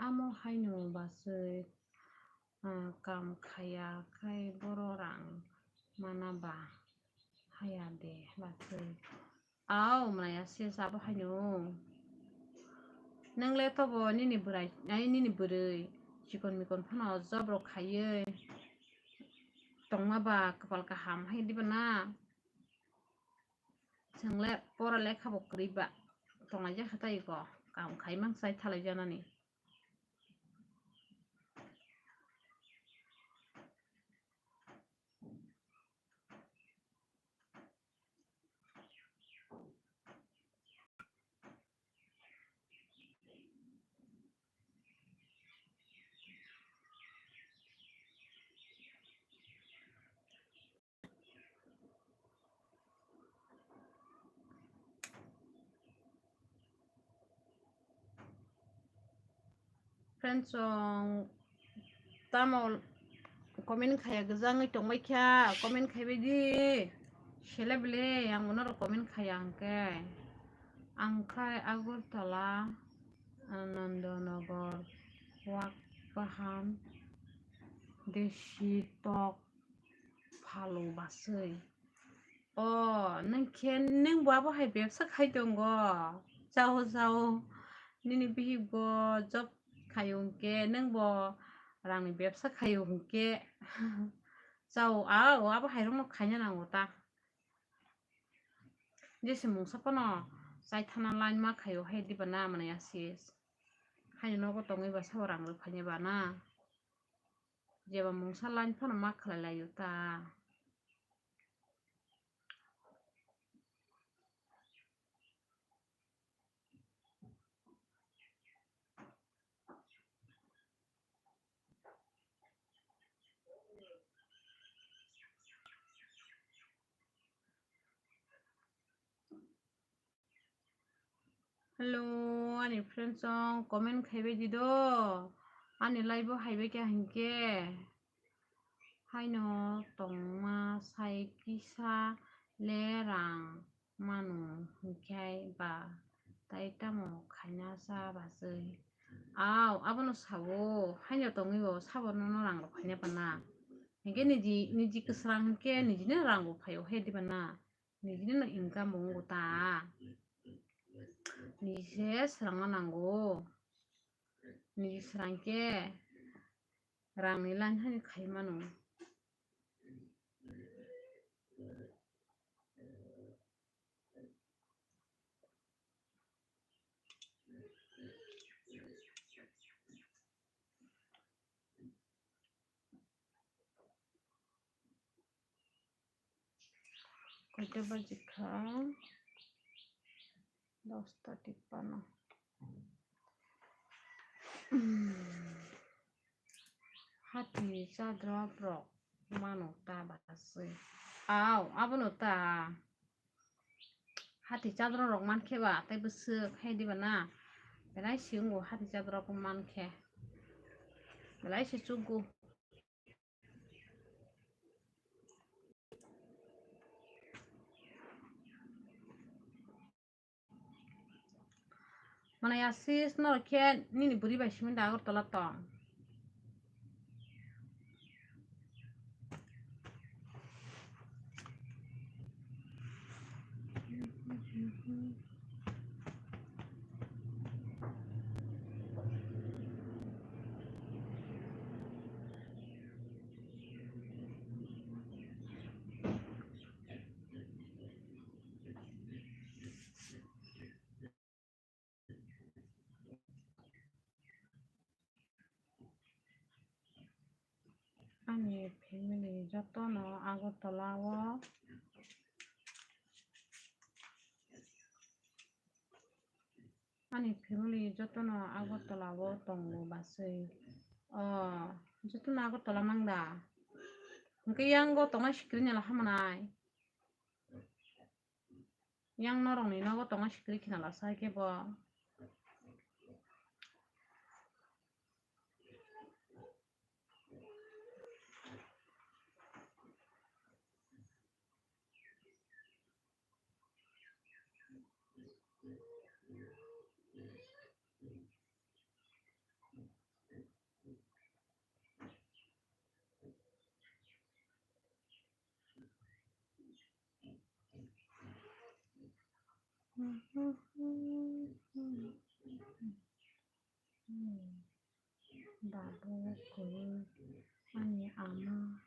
Amo haino basui, ah, kam khaya khai boro rang mana ba haya de basui. Au, mwnaya se sabo haino. Nwng le tobo nini bwrai, ai, nini bwrwi chikon mikon phano job rok khaiwi tongma ba kwpal kaham hai diba na? Chwng le pora lekha bo kwrwi ba tonglaijak kha tei ko, kaham khai mang chai thalai janani. Friends, chwng tamo comment khaya gwjangwi tongbai kha, comment khaibai di. Sele bele ang bono rok comment khaya hwnkhe. Ang khai Agartala, Anandanagar, Wakbahan, Desi Tok, Phalu basui. O, nwng khe, nwng bo abo hai bebsa khai tongo. Chao, chao. Nini bihik bo job khaio hwnkhe, nwng bo rangni bebsa khaio hwnkhe. Chao, a, o, abo hai rokno khaina nango ta. Jese mungsa phano chai thana line ma khaio hai diba na mwnaya sis. Haino nogo tongwi ba sabo rang rwphaina ba na. Jeba mungsa line phano ma khlai laio ta. Hello, ani friends song comment khaibai di do. Ani live o haibai kha hinkhe. Haino tongma sai kisa le rang mano hinkhe ba tai tamo khaina sa basui. Au, abono sao, haino tongwi bo sabo nono rang rok khaina pana. Hinkhe niji, niji kwsrang hinkhe nijino rang bo phaio he diba na. Nijini no income bo wngo ta. Niji se swrangna nango. Niji swrang khe rangni line haino khai mano. Koita baji kha? Dosta tippanno. Hati chadra rok mano ta basui. Au, abono ta. Hati chadra rok mankhe ba, tei bwswk hai diba na? Belai se wngo hati chadra rok mankhe. Belai se chukgo. Mwnai Asis, norok khe nini bwrwi bai simi da Agartala tong? Ani family jotono Agartala o, ani family jotono Agartala o tongo basui. O, jotono Agartala mang da? Hwnkhe yang o tongnai sikiri ni la hamanai. Yang norokni nogo tongo sikiri khina lasa khe bo. Babu kwrwi ani ama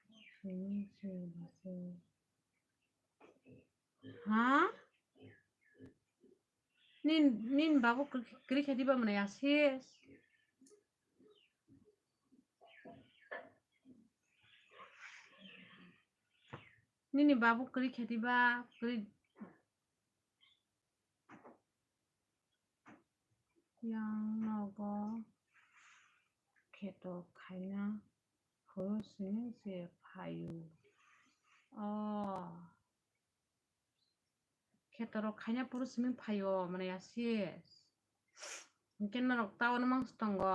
swngwi se bwswk. Ha? Nin, nin babu kwrwi, kwrwi khe diba mwnai Asis? Nini babu kwrwi khe diba, kwrwi? Yang nogo kheto khaina phuru simi se phaio. O. Khetorok khaina phuru simi phaio, mwnai Asis. Hinkhe norok tao no mangsi tongo.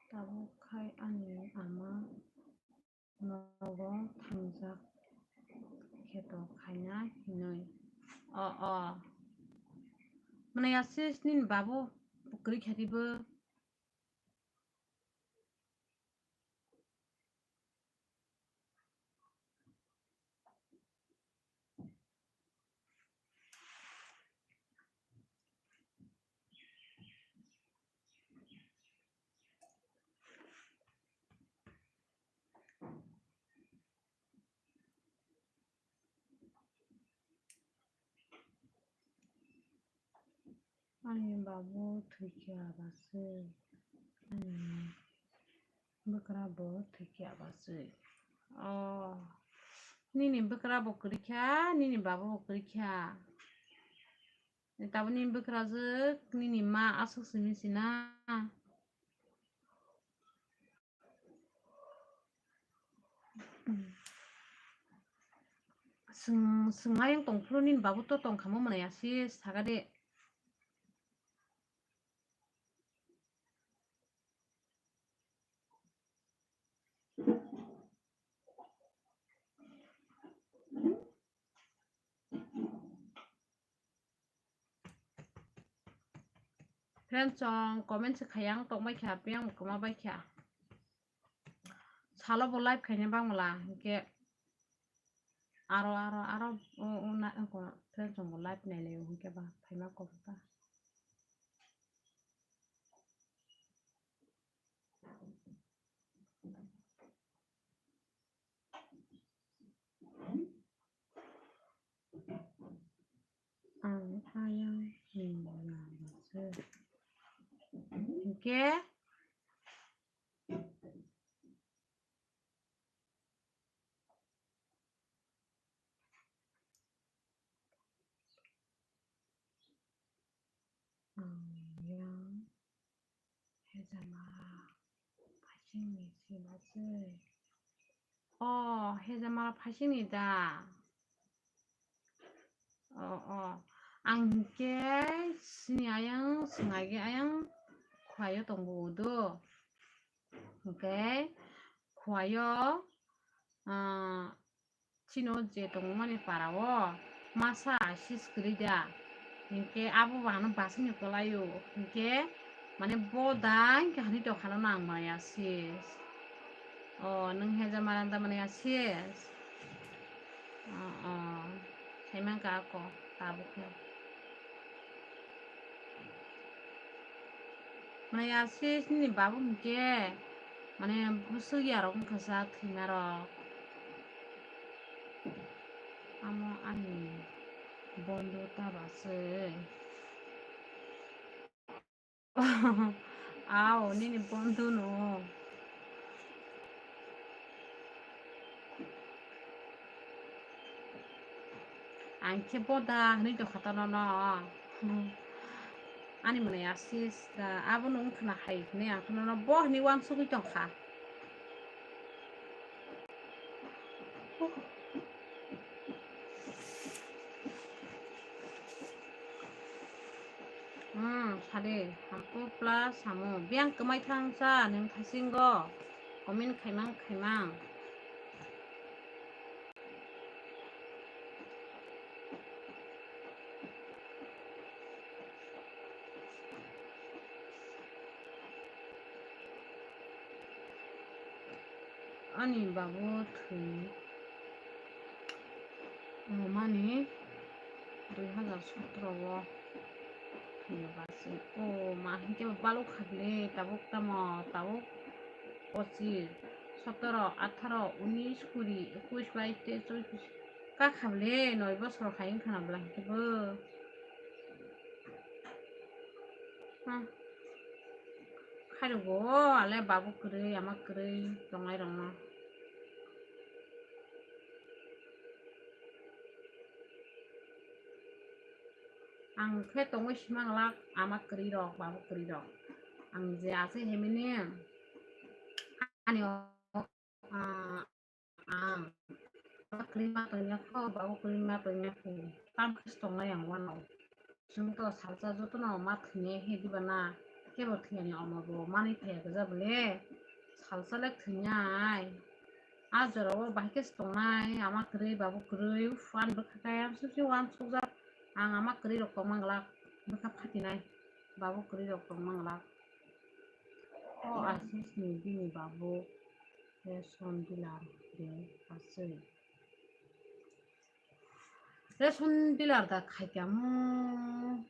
Tabuk khai ani ama nogo thangjak kheto khaina hinwi. O, o. Mwnai Asis nini babu kwrwi khe dibo. Ani babu thwikha baswk, ani bwkra bo thwikha baswk. O, nini bwkra bo kwrwikha, nini babu bo kwrwikha. Tabuk nini bwkrajwk, nini ma aswk simi sina. Swng, swng ayang tongphuru nini babu to tongkha mo mwnai Asis, saga de. Friends, chwng comment se khayang tongbai kha, piyang kwma bai kha. Salo bo live khaina bangla, hinkhe aro, aro, aro, o, o, na, o, friends, chwng bo live nai lai, hinkhe ba, phaima kok ta. Ang ayang ni yama se. Hinkhe ang yang hejama phaichingni sima se. O, hejamara phaisingni da? O, o. Ang hinkhe sini ayang, swngaigi ayang khuaio tongo udo. Hinkhe khuaio, ah, chino je tongmani para o masa sis kwrwi da. Hinkhe abo bo ano basingni kwlaio. Hinkhe mane bo da hinkhe hani tongkhano nang maya sis. O, nwng heja maranda mane asis. O, o. Saimang ka ako, tabuk khe. Mane asis ni babu hwnkhe, mane bwswk yarok wngkha sa thwinarok. Amo ani bondo ta baswi. Ao, nini bondo no. Ang khe bo da hwnwi tongkha tono no. Ani mwnai asis da, abono wng khna hai hwnwi ang khe nono bo hwnwi uansugwi tongkha. Hmm, sadi, hampu plus samu. Biyang kwmai thang sa, nwng thasingo. Comment khaimang, khaimang. Ani babu thwi, o mani dui hazar sotro o thwiyo basi. O ma, hinkhe bo baluk kha bile, tabuk tamo, tabuk pochis, sotoro, atharo, unis, kuri, ekush, bais, teis, chobbish, ka kha bile, noi bosor hai wngkha na bwla hinkhe bo. Hmm. Khairokgo ale babu kwrwi, ama kwrwi tongnai rokno. Ang khe tongwi simang lak ama kwrwi rok, babu kwrwi rok. Ang je aswk himini ani, ah, Ang kwrwi ma tongya kho, babu kwrwi ma tongya kho. Tam khe tongnai ang uanw. Chwng to salsa jotono ma thwinai he diba na, kebo thwiyani omo bo manwi thaya gwja bole. Salsa le thwinai. A jora o bahai khe tongnai, ama kwrwi, babu kwrwi, uff, ani bwkha kaya, sibse uansukjak. Ang ama kwrwi rok tongma glak, bwkha phatinai, babu kwrwi rok tongma glak. O aswk sini bini babu. Ration dealer de aswk. Ration dealer da khaikhamu.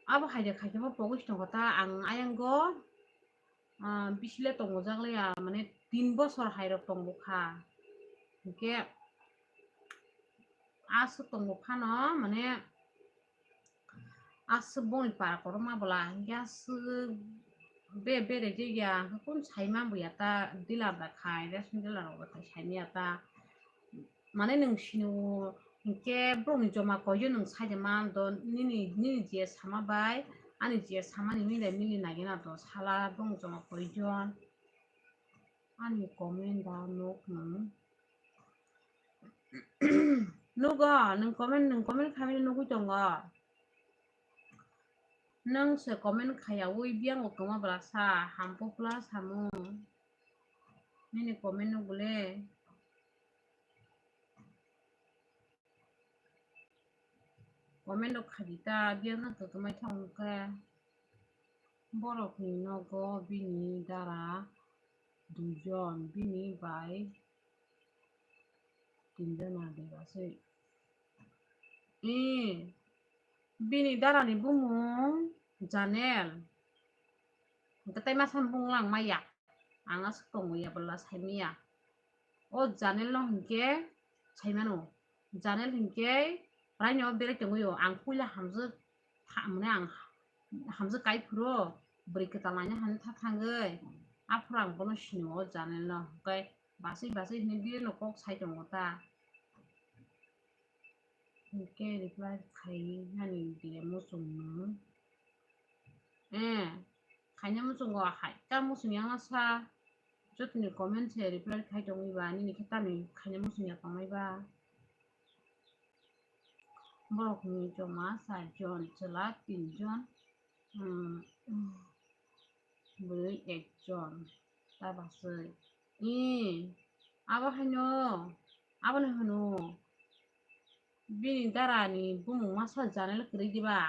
Abo hai de khaikhamu pogwi tongkha ta ang ayango, ah, bisile tongo jak le ya, mane tin bosor hai rok tongo kha. Hinkhe aswk tongo phano, mane, aswk boni para kotorma bwla, hinkhe aswk be-, berejak ya, hinkhe kunu saima bo ya ta, dealer da khai, ration dealer rok da khai saima ya ta. Mane nwng sini o, hinkhe borokni joma koiyo nwng saida man do, nini, nini je sama bai, ani je samani mile mili nai gana do, sala borokni joma koijon. Ani comment da nuk nwng. Nugo, nwng comment, nwng comment khaimani nugwi tongo. Nwng se comment khaiyaui biyango kwma bwla sa, hampu plus hamu. Nini comment nugo le. Comment rok khaidi ta, biyang no kwtwmai thang khe. Borokni nogo bini dara duijon, bini bai tinjon adi basi. Ee, bini darani bumung Janel. Hwnkhe tai masa bung lang maya. Ang aswk tongo ya bwla saimaya. O Janel no hinkhe saimano. Janel hinkhe raino berai tongwi o. Ang puila hamjwk tha-, mane ang hamjwk kai phuru bwrwi kwtal naina hwnwi tha thangwi. Aphuru ang bono sini o Janel no. Hwnkhe basui basui hinwi bini no kok sai tongo ta. Hwnkhe reply khai nani de muchungno. Eh, khaina muchungo hai ta muchung yang sa. Jotoni comment se reply khai tongwi ba, nini khe tamni khaina muchungya tongnai ba. Borokni joma char jon, chwla tin jon, um, bwrwi ek jon, ta bachwi. Ee, abo haino, abono hwno, bini darani bumung masa janai le kwrwi diba?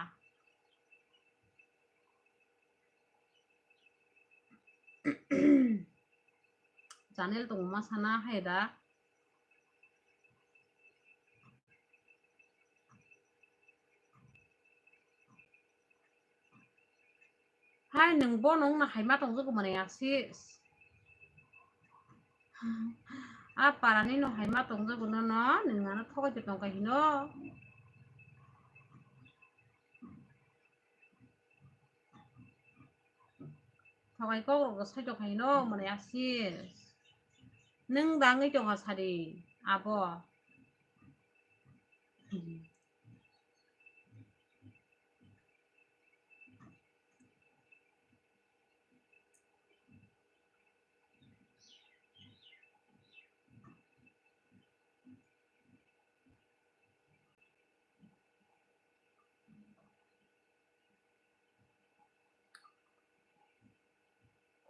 Channel tongo ma sana hai da. Hai nwng bo nwng no hai ma tongjago mani asis. A parani no hai ma tongjago no no nwng ano thogai tongkha hino. Thogai kok rok sai tongkha hino mani asis. Nwng da wngwi tongkha sadi abo.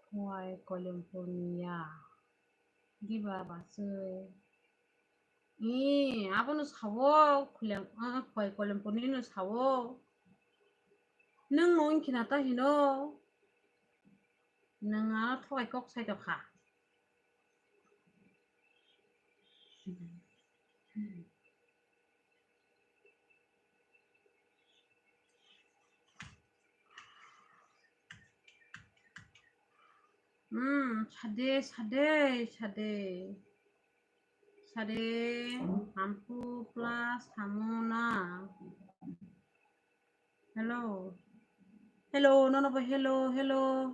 Khowai Koilampurni ya. Diba bachwi. Ee, abono sawo, Khulem-, ah, Khowai Koilampurni no sawo. Nwng no wngkhe na ta hino. Nwng ano thogai kok sai tongkha. Hmm, sade, sade, sade. Sade, hampu plus hamuna. Hello. Hello, nono bo hello, hello.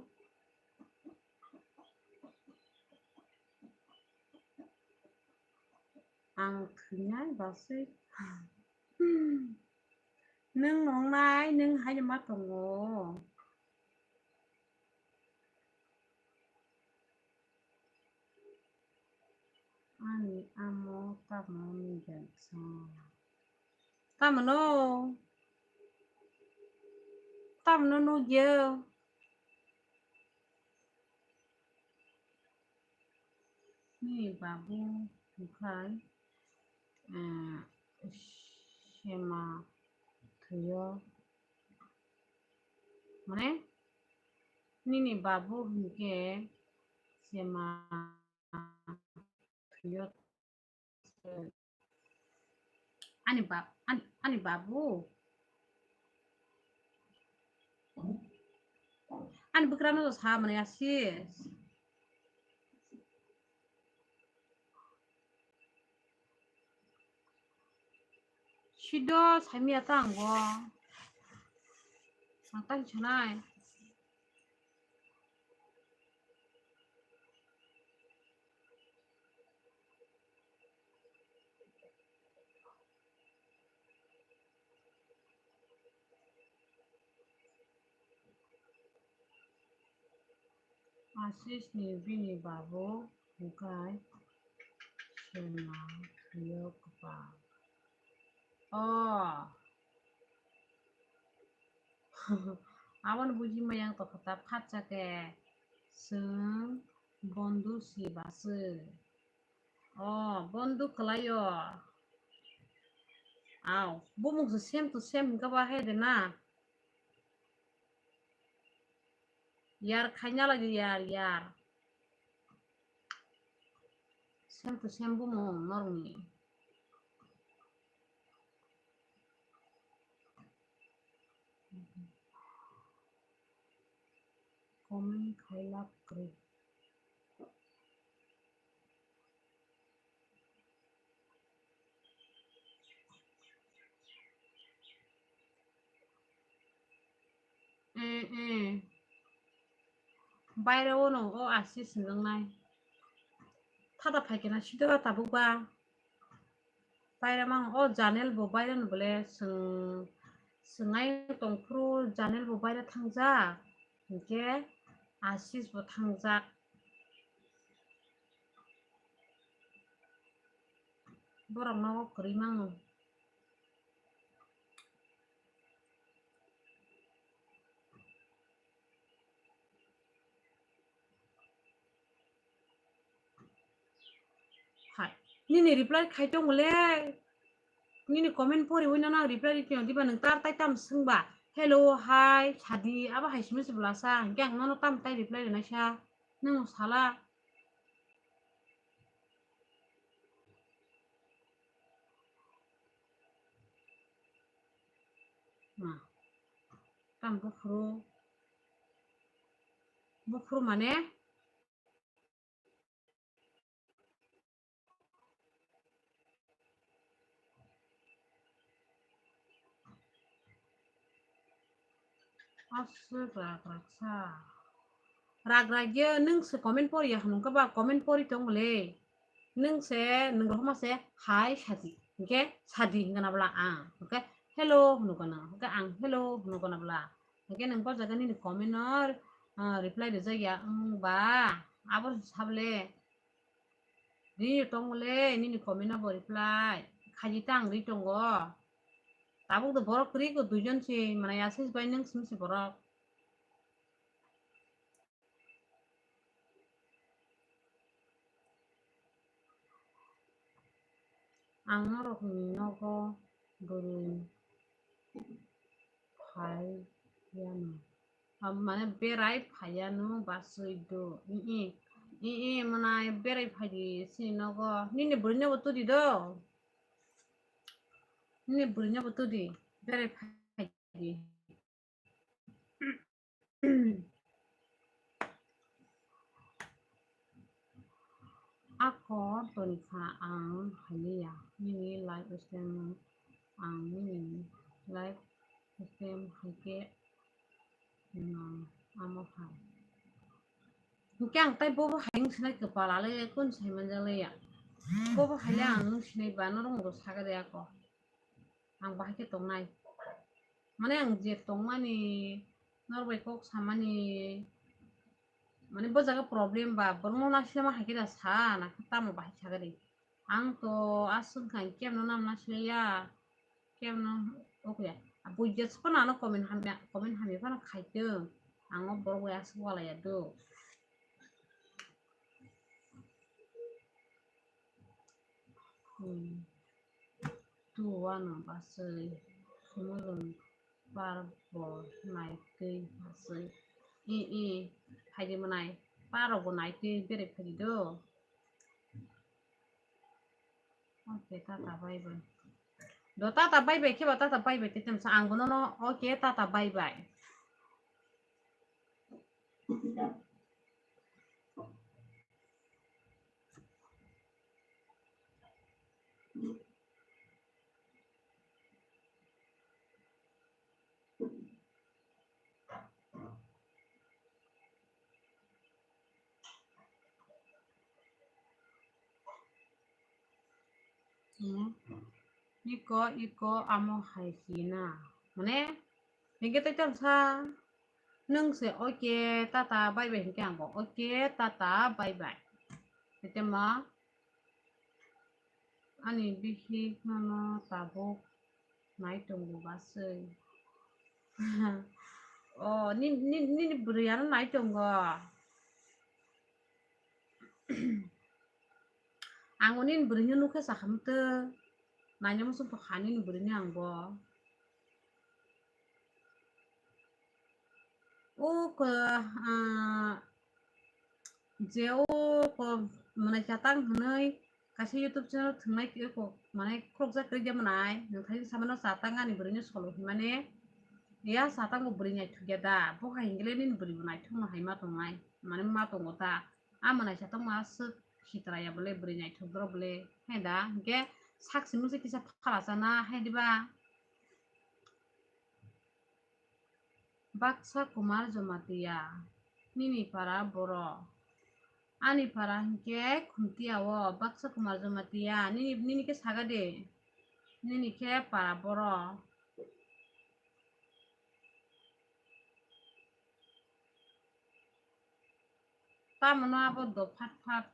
Ang thwinai baswi. Nwng nongnai, nwng haino ma tongo. Ani amo tamo ni jaksa. Tamano? Tamano nugya? Ni babu bukhai, eh, sema thwiyo. Mane, nini babu hinkhe sema thwiyo. Ani ba-, ani, ani babu. Ani bwkrano sa mani asis. Sido saimya ta ang bo. Ang ta hinsa nai. Asisni bini babu hwnkhe sema thwio kwpal. O. Aboni buji maya wng tongkha ta, phatsa khe chwng bondhu si baswi. O, bondhu kwlaio. Au, bumung se same to same hwnkha ba hai de na. Yar khaina lagi yar, yar. Same to same bumung norokni. Comment khai lab kwrwi. Mm, mm. Baire o no o asi sinjaknai. Thada phaikhe na sido tabuk ba. Baire mang o janel bo baire no bole swng, swngnai tongphuru janel bo baire thangjak. Hinkhe asis bo thangjak. Borok nogo kwrwi mango. Hai, nini reply khai tongo le. Nini comment pori wino nang reply ri tong diba, nwng tar tai tam swngba. Hello, hi, sadi, abo hai simi se bwlasa. Hwnkhe ang nono tam tai reply rinaisa. Nwng sala. Ma. Tam buphuru. Buphuru mane? Aswk rak raksa. Rak rak ye nwng se comment pori ya hwnka ba comment pori tong le. Nwng se nwng rohma se hai sadi. Hwnkhe sadi hwnkha na bwla ang. Hwnkhe hello hwnka na. Hwnkhe ang hello hwnka na bwla. Hwnkhe nwng bo jaga nini comment no, ah, reply rijak ya wng ba. Abo sable. Ri tongo le nini comment no bo reply. Khaji ta ang ri tongo. Tabuk do borok kwrwi ko duijon se manai asis bai nwng simi se borok. Ang norokni nogo bwrwi phai yano. Am, mane berai phai yano basui do. I, i, i, i, mwnai berai phai di sini nogo. Nini bwrwi nogo tudi do. Nini bwrwi nogo tudi. Berai phai di. Ako toni kha ang haliya, nini live stream ang nini live stream haikhe no amo hai. Hwnkhe ang tai bobo hai wng sinai kwpal ale kun sai manjak le ya. Bobo hai le ang wng sinai ba norok moro saga de ako. Ang bahai khe tongnai. Mane ang je tongmani, norok bai kok samani, mane bo jaga problem ba, borokno nasilema hai khe da sa, na khe tamo bahai saga de. Ang to aswk kha kemno nam nasilaiya, kemno okya. A buiya phano ano comment hamya, comment hamya phano khaitwng. Ang o borok bai aswk walaiya do. Hmm. Tu wano basui sumulung par bo naitwi basui. I, i, phaidi mwnai, parok bo naitwi bere phaidi do. Okay, tata bye bye. Do tata bye bye kheba tata bye bye tetem sa ang bono no, okay, tata bye bye. Hmm. Iko, iko amo hai hina. Mane, hingke tei tong sa. Nung se, okay, tata, bye bye, hingke ang bo, okay, tata, bye bye. Tei ma, ani bihik nono tabuk nai tongo basui. Oh, ni, ni, nini bwrwi ano nai tongo. Ang o nini bwrwino nukhe sakha mwtwi. Naina muchung tongkha nini bwrwino ang bo. O ko, ah, je o ko mwnai chatang hwnwi kaisa YouTube channel thwngnai twi ko mane khorokjak twi de mwnai. Nwng thani samano chatang ani bwrwino solo hwnmani. Ya chatang bo bwrwi naithok ya da. Bo hai hwngle nini bwrwi bo naithok no hai ma tongnai. Mane ma tongo ta. A mwnai chatang ma aswk sitra ya bole bwrwi naithok doro bole. Hai da hwnkhe sak simi se kisa phala chana hai diba. Baksa Kumar Jamatia, nini para boro. Ani para hinkhe Khumtia o, Baksa Kumar Jamatia, nini, nini khe saga de, nini khe para boro. Tamo no abo do phat phat.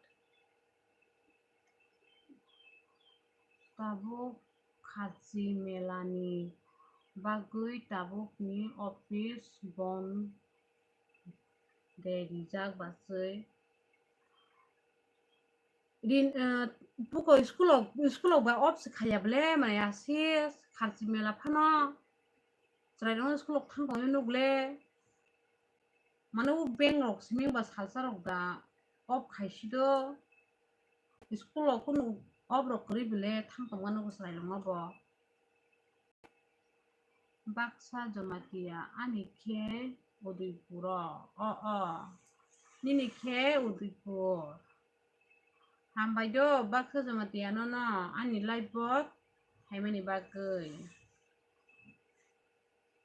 Tabuk kharchi melani bagwi tabukni office bond de rijak bachwi. Rin, eh, puko school-o, school-o ba off se khaya bole, mane asi kharchi mela phano chwrairokno school-o thang tongwi nuk le. Mane o bank rok simi ba salsa rok da off khaisi do. School-o kunu off rok kwrwi bole thang tongma nugo chwrairokno bo. Baksa Jamatia, ani khe Udaipuro. O, o. Nini khe Udaipur. Hambai do, Baksa Jamatia nono ani live-o phaimani bagwi.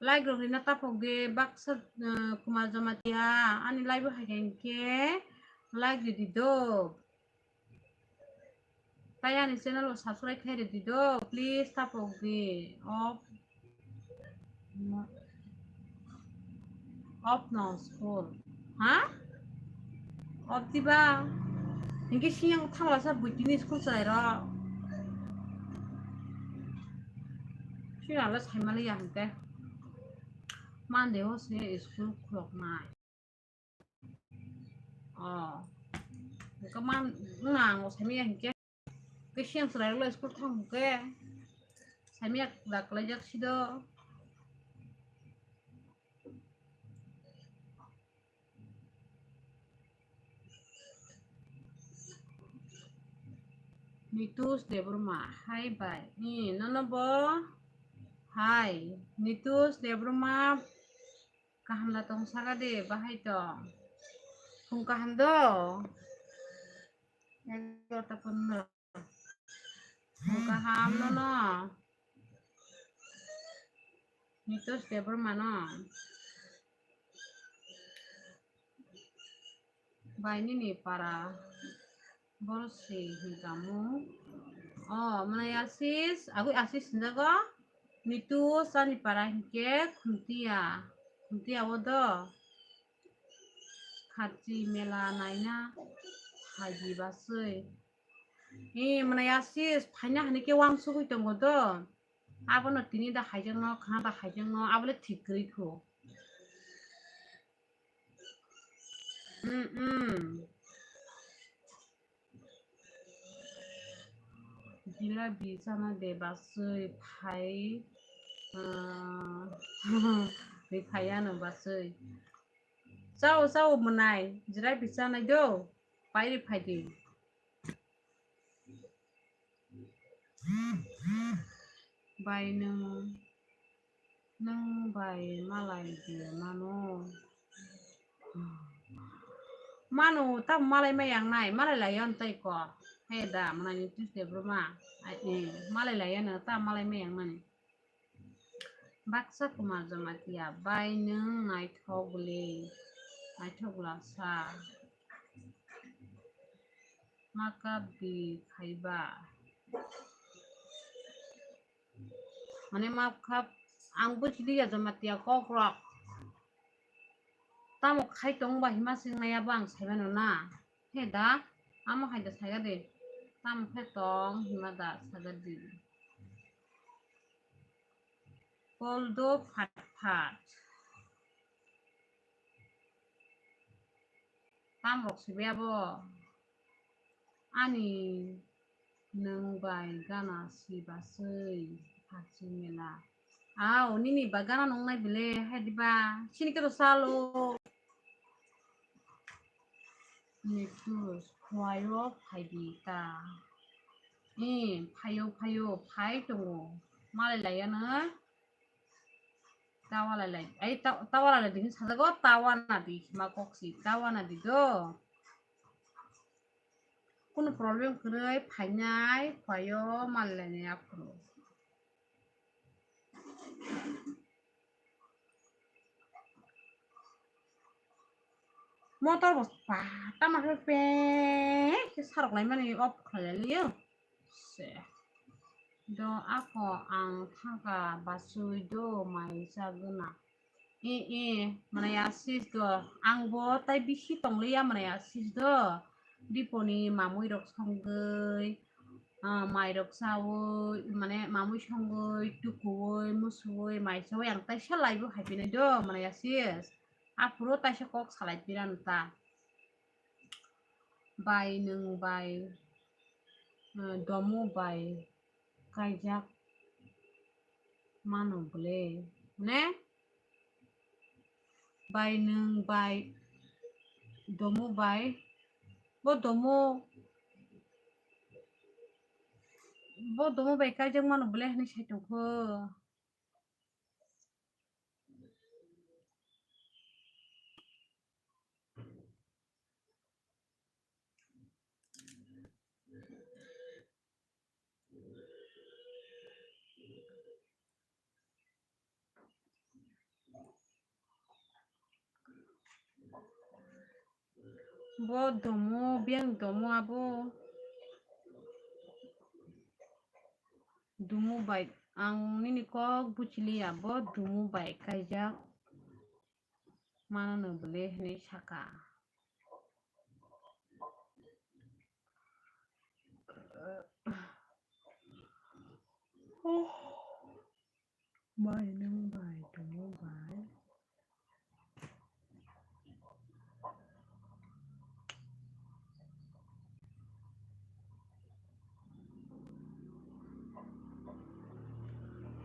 Like rok rina taphok di, Baksa, eh, Kumar Jamatia, ani live-o hai khe like ridi do. Tai ani channel o subscribe khai ridi do, please taphok di. Off, off no school. Ha? Off diba? Hinkhe siyang thanglasa buitini school chwrairok. Siyang le saimaliya hinkhe. Monday o se school khuloknai. Oh. Hwnkhe man, wngna ang o saimanya hinkhe. Khe siyang chwrairokle school thang hwnkhe. Saimanya da kwlaijak sido. Nitush Debbarma, hai bai. Ni, nono bo. Hai, Nitush Debbarma. Kaham da tong saka de, bahai tong. Phung kaham do. Egarota pondro. Phung kaham no no. Nitush Debbarma no. Bai nini para. Borsi hinkamu. Oh, mwnai Asis, agwi Asis hinjago. Nitu sani para hinkhe Khuntia. Khuntia o do. Kharchi mela naina haji baswi. Hi, mwnai Asis, phaina hani khe wangsugwi tongo do. Abono tini da haijakno, khana da haijakno, abole thik kwrwi kho. Mm, mm. Jila bichana de baswi phai, ah, ri phai ano baswi. Chao, chao mwnai, jila bichanai do, pai ri phai di. Bai nwng, nwng bai malai de mano. Mano, tamo malai ma yang nai, malai lai yon tai ko. He da, mwnai ni Tuesday bro ma. Ai, eh, malai lai yon, tamo malai ma yang mani. Baksa Kumar Jamatia, bai nwng naithok le, naithok lasa. Makap di khaiba. Mane makap, ang buji liya Jamatia kok rok. Tamo khai tong ba hima sing nai abo ang sai mano na. He da, amo hai da sai ga de. Tamo khai tong hima da sai ga di. Kol do phat phat. Tam rok sibe abo. Ani nwng bai gana si baswi phachi mela. Ao, nini ba gana nungnai bile, hai diba? Sini khe to salo. Nitus, phuaio phai di ta. Eh, phaio, phaio, phai tongo. Malai laiya no. Tawa lai lai. Ai, ta-, tawa lai lai di hin sajago, tawa na di, ma kok si, tawa na di do. Kuno problem kwrwi phainai, phaio, malai lai ni aphuru. Motor bo pa, tama khe pe, khe sarok lai mani off khlai lai liyo. Se. Do ako ang thangkha basui do mai chagwna. E, e, mwnai Asis do. Ang bo tai bisi tongliya mwnai Asis do. Diponi mamui rok songwi. ah, mairok chawi, mane mamui songwi, tukuwi, musuwi, mai chawi ang taisa live o haipinai do, mane yasis. Aphuru taisa kok salai pirano ta. Bai nwng bai, ah, domo bai kaijak mano bwle, ne? Bai nwng bai domo bai, bo domo, bo domo bai kaijak mano bwle hinwi sai tongkho. Bo domo, biyang domo abo. Dumu bai, ang nini kok buchiliya, bo dumu bai kaijak mano no bwle hinwi saka. Bai nwng bai dumu bai.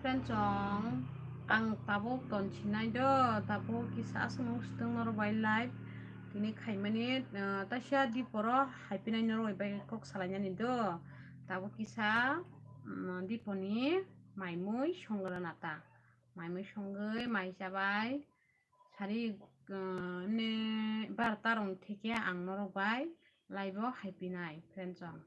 Friends, ang tabuk ton sinai do, tabuk kisa aswk swtwng norok bai live tini khaimani, ah, taisa diporo haipinai norok bai kok salainani do, tabuk kisa, mm, diponi maimui songrana ta, maimui songwi mai chabai. Sari, ah, ne barta rong theke ang norok bai live o haipinai, friends, ang.